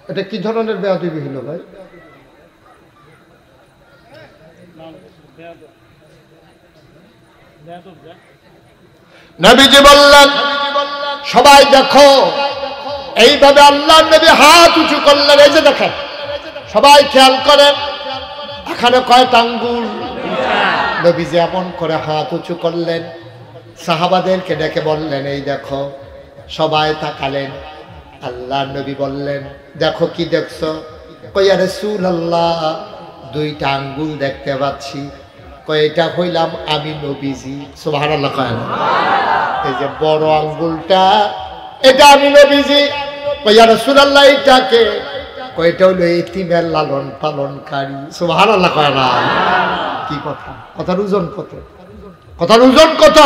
এটা কি ধরনের বেয়াদবি হলো ভাই? নবীজি বললেন, "সবাই দেখো।" এইভাবে আল্লাহর নবী হাত উঁচু করলেন, এই যে দেখেন, সবাই খেয়াল করেন, এখানে কয়টা আঙ্গুল? নবীজি এমন করে হাত উঁচু করলেন, সাহাবাদেরকে ডেকে বললেন, "এই দেখো।" সবাই তাকালেন। আল্লাহর নবী বললেন, "দেখো, কি দেখছো?" কই, "ইয়া রাসূলুল্লাহ, দুইটা আঙ্গুল দেখতে পাচ্ছি।" কই, "এটা হইলাম আমি নবীজি।" সুবহানাল্লাহ কয় না? এই যে বড় আঙ্গুলটা, এটা আমি নবীজি। কই, "ইয়া রাসূলুল্লাহ, এটা কে?" কই, "এটা হইলো এতিমের লালন পালনকারী।" সুবহানাল্লাহ কয় না? কি কথা? কথার ওজন কত? কথার ওজন কত?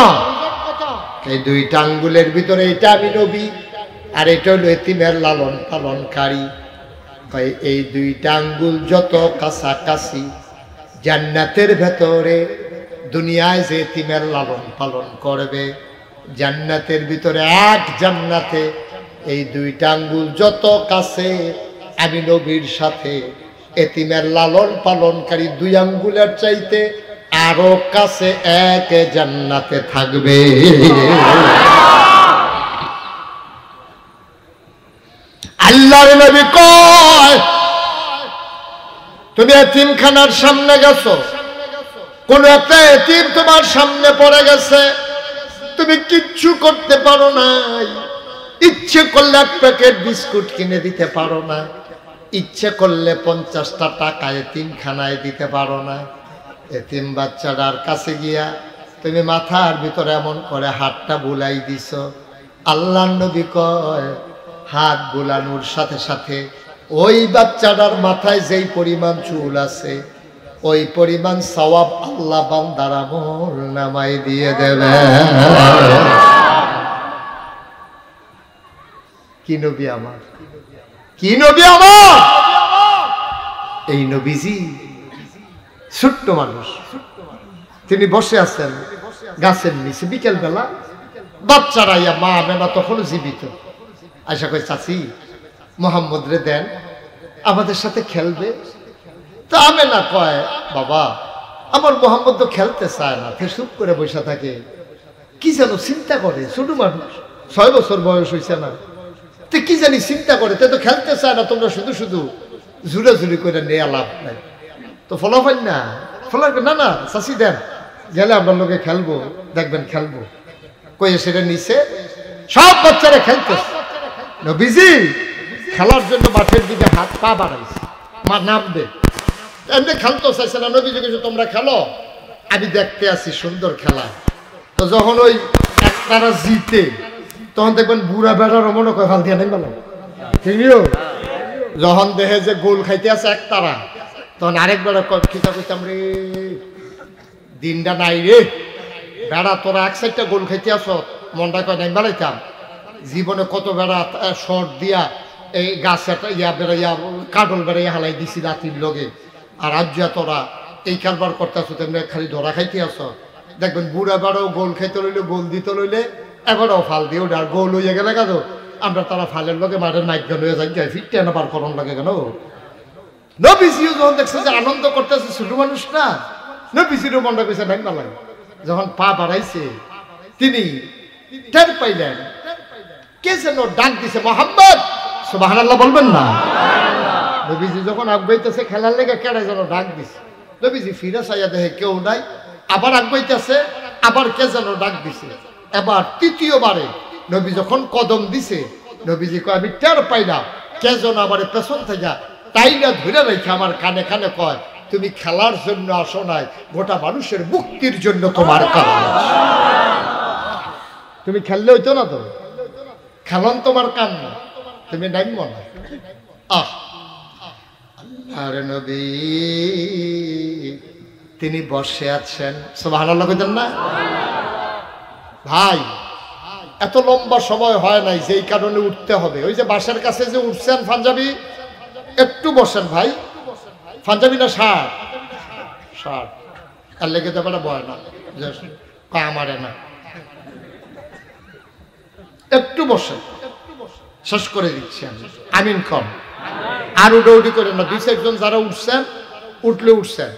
এই দুইটা আঙ্গুলের ভিতরে এটা আমি নবী, আর এটা হলো এতিমের লালন পালনকারী। তাই এই দুইটা আঙ্গুল যত কাছাকাছি, জান্নাতের ভেতরে দুনিয়ায় যে এতিমের লালন পালন করবে, জান্নাতের ভিতরে এক জান্নাতে এই দুইটা আঙ্গুল যত কাছে, আমি নবীর সাথে এতিমের লালন পালনকারী দুই আঙ্গুলের চাইতে আরো কাছে এক জান্নাতে থাকবে। আল্লাহর নবী কয়, "তুমি এতিমখানার সামনে গেছো, কোন একটা এতিম তোমার সামনে পড়ে গেছে, তুমি কিচ্ছু করতে পারো নাই, ইচ্ছে করলে এক প্যাকেট বিস্কুট কিনে দিতে পারো না, ইচ্ছে করলে পঞ্চাশটা টাকা এতিমখানায় দিতে পারো না। এতিম বাচ্চাটার কাছে গিয়া তুমি মাথার ভিতরে এমন করে হাতটা বুলাই দিছো।" আল্লাহর নবী কয়, হাত বুলানোর সাথে সাথে ওই বাচ্চাটার মাথায় যেই পরিমাণ চুল আছে, ওই পরিমাণ সওয়াব আল্লাহ বান্দার আমল নামায় দিয়ে দেবে। কি নবী আমার, কি নবী আমার! এই নবীজি ছোট্ট মানুষ, তিনি বসে আছেন গাছের নিচে। বিকেল বেলা বাচ্চারা আইয়া, মা আমেনা তখনও জীবিত, আইসা কয়, "চাচি, মোহাম্মদরে দেন, আমাদের সাথে খেলবে।" তো আমেনা কয়, "বাবা, আমার মোহাম্মদ তো খেলতে চায় না, সে চুপ করে বসে থাকে।" কি যেন চিন্তা করে, ছোট মানুষ, ছয় বছর বয়স হইছে না, তে কি জানি চিন্তা করে, তে তো খেলতে চায় না, তোমরা শুধু শুধু জুরাজুরি করে নেয়া লাভ নাই। তো ফলাফল না, ফলাফল না, না, চাচি দেন, গেলে আপনার লগে খেলবো, দেখবেন খেলবো। কইয়া সেটা নিচে সব বাচ্চারা খেলতেছে। নবীজি খেলার জন্য মাঠের দিকে হাত পা বাড়াইছে, মা নামবে, এমনি খেলতে চাইছে না। নবীজি কইছে, "তোমরা খেলো, আমি দেখতে আছি সুন্দর খেলা।" তো যখন ওই একতারা জিতে, তখন দেখবেন বুড়া বেটারও মনে করে ফাল দিয়া নাই ভালো। যখন দেখে যে গোল খাইতে আছে একতারা, তখন আরেক বেটা কয়, "কিতা কইতাম রে, দিনটা নাই রে।" বেড়া, তোরা এক সাইডটা গোল খাইতে আসো, মনটা কয় নাই বাড়াইতাম। জীবনে কত বেড়া, আহ, শর্ট দিয়া এই গাছে একটা ইয়া বেড়াইয়া, কাঠল বেড়াইয়া হালাই দিছি লাতির লগে। আর আজ যা তোরা এই কারবার করতে আসো, তেমনি খালি ধরা খাইতে আসো। দেখবেন বুড়া বেড়াও গোল খাইতে লইলে, গোল দিতে লইলে, এবারও ফাল দিয়ে ওঠে। আর গোল হইয়া গেলে গেল, আমরা তারা ফালের লগে মাঠের মাইক গান হয়ে যাই, যাই ফিরতে না বার করন লাগে কেন? নবীজিও যখন দেখছে যে আনন্দ করতেছে ছোট মানুষ না, নবীজিরও মনটা কইছে নাই বালাই। যখন পা বাড়াইছে, তিনি টের পাইলেন কে যেন ডাক দিছে, "মোহাম্মদ।" সুবহানাল্লাহ বলবেন না? নবীজি যখন আগুয়াইতেছে খেলার লেগে, কেড়ে যেন ডাক দিছে। নবীজি ফিরে চাইয়া দেখে কেউ নাই, আবার আগুয়াইতেছে, আবার কে যেন ডাক দিছে। এবার তৃতীয়বারে নবী যখন কদম দিছে, নবীজি কয়, "আমি টের পাই না, কে যেন আমার পেছন থেকে তাই না ধরে রেখে আমার কানে কানে কয়, 'তুমি খেলার জন্য আসো নাই, গোটা মানুষের মুক্তির জন্য তোমার কাম। তুমি খেললে হইতো না তো, খেলন তোমার কাম না, তুমি নাইমো না।'" আহ, আল্লাহর নবী তিনি বসে আছেন, সুবহানাল্লাহ কইতেন না? ভাই, এত লম্বা সময় হয় নাই, যেই কারণে উঠতে হবে। ওই যে বাঁশের কাছে যে উঠছেন পাঞ্জাবি, একটু বসেন ভাই। পাঞ্জাবি না শার্ট? শার্ট। আর লেগে যাবে না, বয় না। যে কয় আমারে না। একটু বসেন, শেষ করে দিচ্ছি আমি। আমিন কন। আর উডাউডি করেন না। দুই চারজন যারা উঠছেন, উঠলে উঠছেন।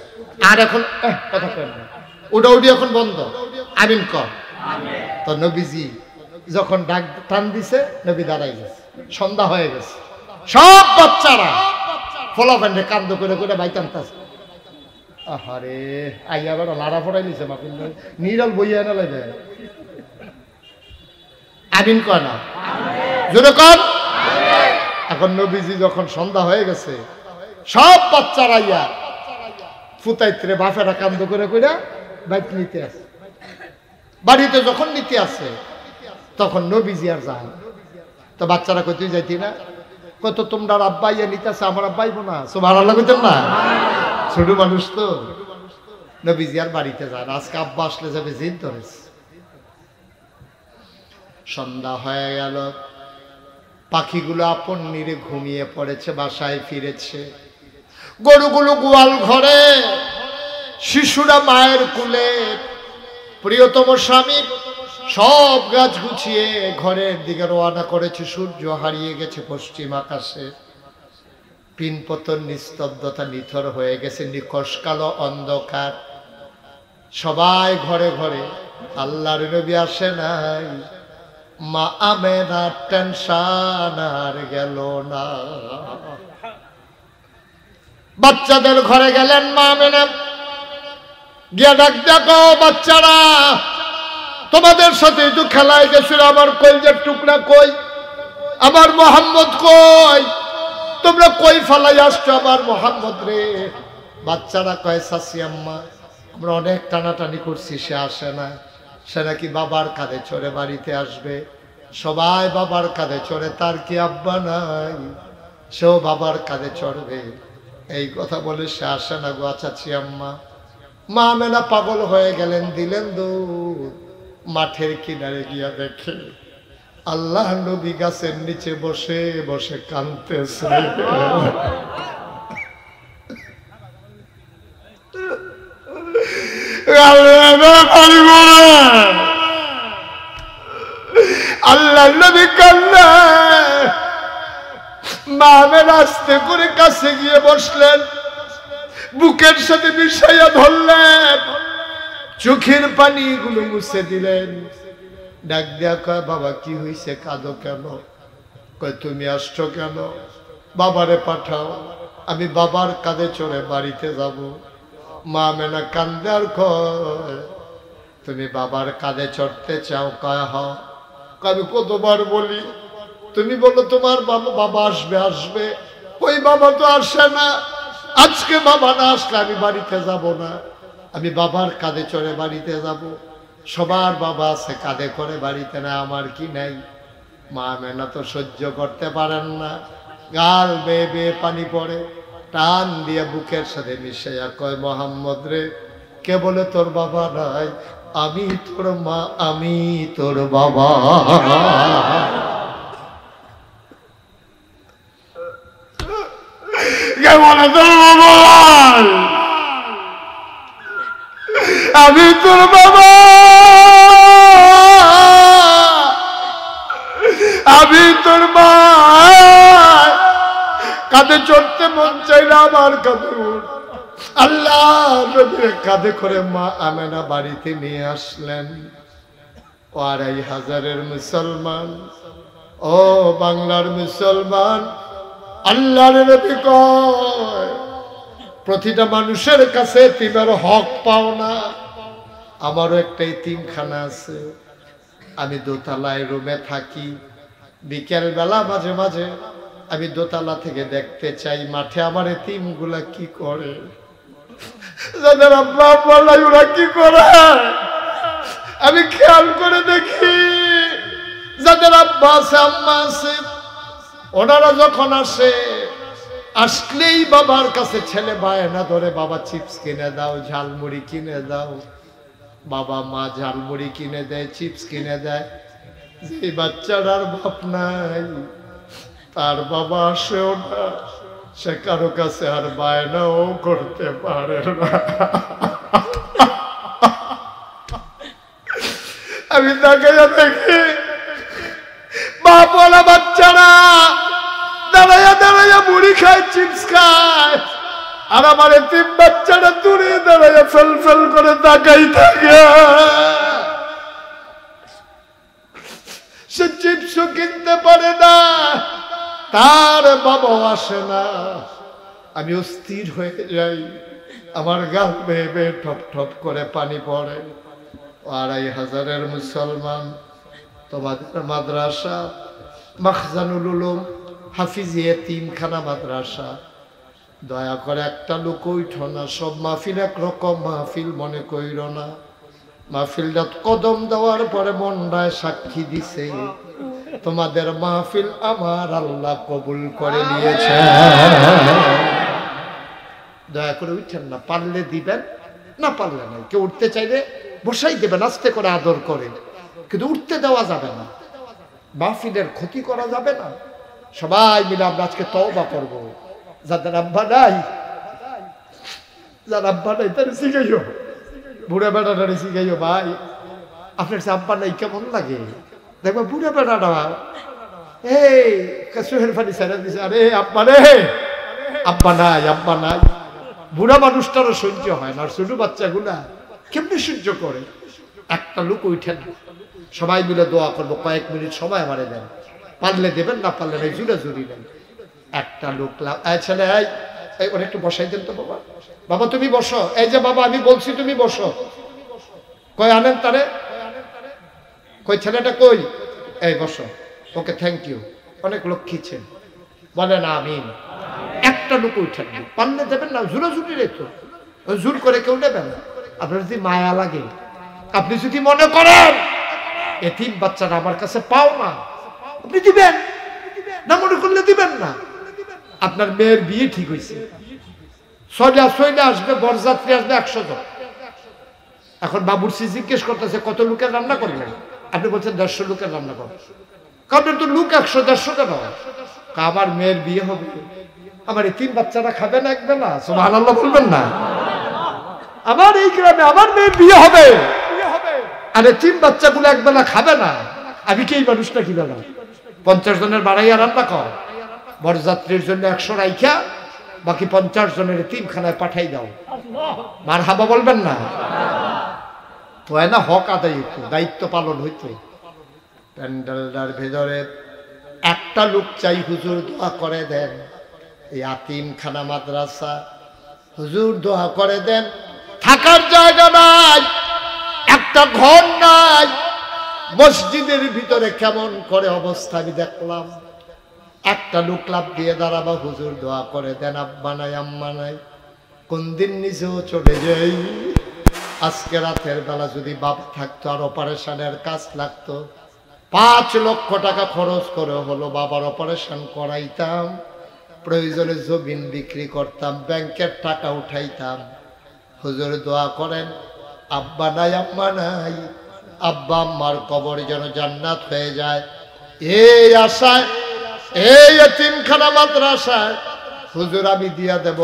আর এখন, এহ, কথা করেন না। উডাউডি এখন বন্ধ। আমিন কন। তো নবীজি যখন ডাক টান দিছে, নবী দাঁড়াই গেছে। সন্ধ্যা হয়ে গেছে। সব বাচ্চারা ফলাফান্ডে কান্দ করে করে বাইতে আনতেছে। আহারে, আইয়া বেটা লাড়া ফড়াই নিছে মাহফিল। নিরল বইয়া না লাগে। আমিন কয় না? জোরে কর। এখন নবীজি যখন সন্ধ্যা হয়ে গেছে, সব বাচ্চারা আইয়া ফুতাইত্রে বাফেরা কান্দ করে কইরা বাইত নিতে আছে। বাড়িতে যখন নিতে আছে, তখন নবীজি আর যায় না। তো বাচ্চারা কই, "তুই যাইতি না?" কত তোমরা আব্বা আইয়া নিতে আছে, আমার আব্বা আইবো না। সুবহানাল্লাহ কইতেন না? ছোট মানুষ তো। নবীজি আর বাড়িতে যায় না। আজকে আব্বা আসলে যাবে জিদ ধরেছে। সন্ধ্যা হয়ে গেল, পাখিগুলো আপন নীড়ে ঘুমিয়ে পড়েছে, বাসায় ফিরেছে। গরুগুলো গোয়াল ঘরে, শিশুরা মায়ের কুলে, প্রিয়তম স্বামী সব কাজ গুছিয়ে ঘরের দিকে রওনা করেছে। সূর্য হারিয়ে গেছে পশ্চিম আকাশে। পিনপতন নিস্তব্ধতা নিথর হয়ে গেছে, নিকষ কালো অন্ধকার। সবাই ঘরে ঘরে, আল্লাহর নবী আসে নাই। মা আমেনা টেনশন আর গেল না। বাচ্চাদের ঘরে গেলেন মা আমেনা। গিয়া ডাক দেখো, "বাচ্চারা, তোমাদের সাথে একটু খেলায় গেছিল, আমার কলিজার টুকরা কই? আমার মোহাম্মদ কই? তোমরা কই ফালাই আসছো আমার মোহাম্মদ রে?" বাচ্চারা কয়, "চাচি আম্মা, আমরা অনেক টানাটানি করছি, সে আসে না, সে নাকি বাবার কাঁধে চড়ে বাড়িতে আসবে, সবাই বাবার কাঁধে চড়ে, তার কি আব্বা নাই, সেও বাবার কাঁধে চড়বে।" এই কথা বলে সে আসে না গো চাচি আম্মা। মা আমেনা পাগল হয়ে গেলেন, দিলেন দৌড়। মাঠের কিনারে গিয়া দেখে আল্লাহর নবী গাছের নিচে বসে বসে কাঁদতেছে। আল্লাহ, না পারিব না। আল্লাহর নবী কান্দায়। মা আমেনা আস্তে করে কাছে গিয়ে বসলেন, বুকের সাথে মিশাইয়া ধরলেন, চোখের পানিগুলো মুছে দিলেন। ডাক দেয়া কয়, "বাবা, কি হইছে? কাঁদো কেন?" কয়, "তুমি আসছো কেন? বাবারে পাঠাও, আমি বাবার কাঁধে চড়ে বাড়িতে যাব।" মা আমেনা কান্দে আর কয়, "তুমি বাবার কাঁধে চড়তে চাও?" কয়, "হ।" কয়, "আমি কতবার বলি, তুমি বলো তোমার বাবা, বাবা আসবে, আসবে, ওই বাবা তো আসে না, আজকে বাবা না আসলে আমি বাড়িতে যাব না, আমি বাবার কাঁধে চড়ে বাড়িতে যাব। সবার বাবা আছে, কাঁধে করে বাড়িতে না, আমার কি নাই?" মা আমেনা তো সহ্য করতে পারেন না, গাল বেয়ে বেয়ে পানি পড়ে, টান দিয়ে বুকের সাথে মিশাইয়া কয়, "মোহাম্মদ রে, কে বলে তোর বাবা নাই? আমি তোর মা, আমি তোর বাবা। কে বলে তোর বাবা? আমি তোর বাবা, আমি তোর মা। কাঁধে চড়তে মন চাইলে আমার কাঁধে উঠ। আল্লাহ নবীর কাঁধে করে মা আমেনা বাড়িতে নিয়ে আসলেন। ও আড়াই হাজারের মুসলমান, ও বাংলার মুসলমান, আল্লাহর নবী কয়, প্রতিটা মানুষের কাছে এতিমের হক পাওনা। আমারও একটা এতিমখানা আছে, আমি দোতলায় রুমে থাকি। বিকেলবেলা মাঝে মাঝে আমি দোতলা থেকে দেখতে চাই মাঠে আমার এতিমগুলা কি করে। যাদের আব্বা আম্মা নাই, ওরা কি করে? আমি খেয়াল করে দেখি, যাদের আব্বা আছে, আম্মা আছে, ওনারা যখন আসে, আসলেই বাবার কাছে ছেলে বায়না ধরে, "বাবা, চিপস কিনে দাও, ঝালমুড়ি কিনে দাও।" বাবা মা ঝালমুড়ি কিনে দেয়, চিপস কিনে দেয়। যে বাচ্চাটার বাপ নাই, তার বাবা আসেও না, সে কারো কাছে আর বায়নাও করতে পারে না। আমি তাকাইয়া দেখি, বাপওয়ালা বাচ্চারা দাঁড়াইয়া দাঁড়াইয়া মুড়ি খায়, চিপস খায়, আর আমার এতিম বাচ্চাটা দূরে দাঁড়াইয়া ফেল ফেল করে তাকাই থাকে। সে চিপসও কিনতে পারে না, তার বাবাও আসে না। আমি অস্থির হয়ে যাই, আমার গাল বেয়ে বেয়ে ঠপ ঠপ করে পানি পড়ে। ও আড়াই হাজারের মুসলমান, তোমাদের মাদ্রাসা, মাখজানুল উলুম, হাফিজিয়া, তিনখানা মাদ্রাসা, দয়া করে একটা লোক উঠো না, সব মাহফিল একরকম মাহফিল মনে কইরো না। মাহফিলটাত কদম দেওয়ার পরে মনটায় সাক্ষী দিছে, তোমাদের মাহফিল আমার আল্লাহ কবুল করে নিয়েছে। দয়া করে উঠেন না, পারলে দিবেন, না পারলে নাই। কেউ উঠতে চাইলে বসাই দেবেন আস্তে করে আদর করে, কিন্তু উঠতে দেওয়া যাবে না। মাহফিলের ক্ষতি করা যাবে না। সবাই মিলে আমরা আজকে তওবা করব। যাদের আব্বা নাই, যার আব্বা নাই, তারে জিগাইও, বুড়া বেটাটারে জিগাইও, "ভাই, আপনার যে আব্বা নাই, কেমন লাগে?" দেখবা বুড়া বেটাটা, এই চোখের পানি ছেড়ে দিছে, "আরে আব্বা রে, আব্বা নাই, আব্বা নাই।" বুড়া মানুষটারও সহ্য হয় না, আর ছোট বাচ্চাগুলা কেমনে সহ্য করে? একটা লোক উঠে না। সবাই মিলে দোয়া করবো, কয়েক মিনিট সময় আমারে দেন। পারলে দেবেন, না পারলে নাই, জুরাজুরি নাই। একটা লোক লা-, এই ছেলে, এই, এই, ওরে একটু বসাই দেন তো বাবা। বাবা, তুমি বসো। এই যে বাবা, আমি বলছি তুমি বসো। কই আনেন তারে? কই ছেলেটা কই? এই বসো। ওকে, থ্যাংক ইউ। অনেক লক্ষ্মী ছেলে। বলেন আমিন। একটা লোক উঠেন না, পারলে দেবেন না, জুরাজুরি রেখো। ওই জোর করে কেউ নেবে না। আপনার যদি মায়া লাগে, আপনি যদি মনে করেন এতিম বাচ্চারা আমার কাছে পাওনা, আপনি দিবেন, না মনে করলে দিবেন না। আপনার মেয়ের বিয়ে ঠিক হয়েছে, ছয়টা ছয়টা আসবে, বরযাত্রী আসবে একশো জন। এখন বাবুর্চি জিজ্ঞেস করতেছে, "কত লোকের রান্না করলেন?" আপনি বলছেন, "দেড়শো লোকের রান্না করব।" কারণ তো লোক একশো দেড়শো কেন? "আমার মেয়ের বিয়ে হবে, আমার এতিম বাচ্চারা খাবে না একবেলা?" সুবহানাল্লাহ বলবেন না? "আমার এই গ্রামে আমার মেয়ের বিয়ে হবে, আর এতিম বাচ্চাগুলো একবেলা খাবে না, আমি কি এই মানুষটা কিনা না?" পঞ্চাশ জনের বাড়াইয়া রান্না কর, বরযাত্রীর জন্য একশো রাইখা বাকি পঞ্চাশ জনের এতিমখানায় পাঠাই দাও। মারহাবা বলবেন না? তো এ না হক আদায় হইতো, দায়িত্ব পালন হইতো। প্যান্ডেলটার ভিতরে একটা লোক চাই, "হুজুর দোয়া করে দেন।" এই আতিমখানা মাদ্রাসা, "হুজুর দোয়া করে দেন।" থাকার জায়গা নাই, একটা ঘর নাই। মসজিদের ভিতরে কেমন করে অবস্থা আমি দেখলাম। একটা লোক লাফ দিয়ে দাঁড়াবা, "হুজুর দোয়া করে দেন, আব্বা নাই, আম্মা নাই।" কোন দিন নিজেও চলে যাই। আজকে রাতের বেলা যদি বাবা থাকতো আর অপারেশনের কাজ লাগতো, পাঁচ লক্ষ টাকা খরচ করে হলো বাবার অপারেশন করাইতাম, প্রয়োজনে জমিন বিক্রি করতাম, ব্যাংকের টাকা উঠাইতাম। হুজুর দোয়া করেন, আব্বা নাই, আম্মা নাই, আব্বা আম্মার কবর যেন জান্নাত হয়ে যায়, এই আশায়, এই এতিমখানা মাদ্রাসায় হুজুর আমি দিয়া দেব।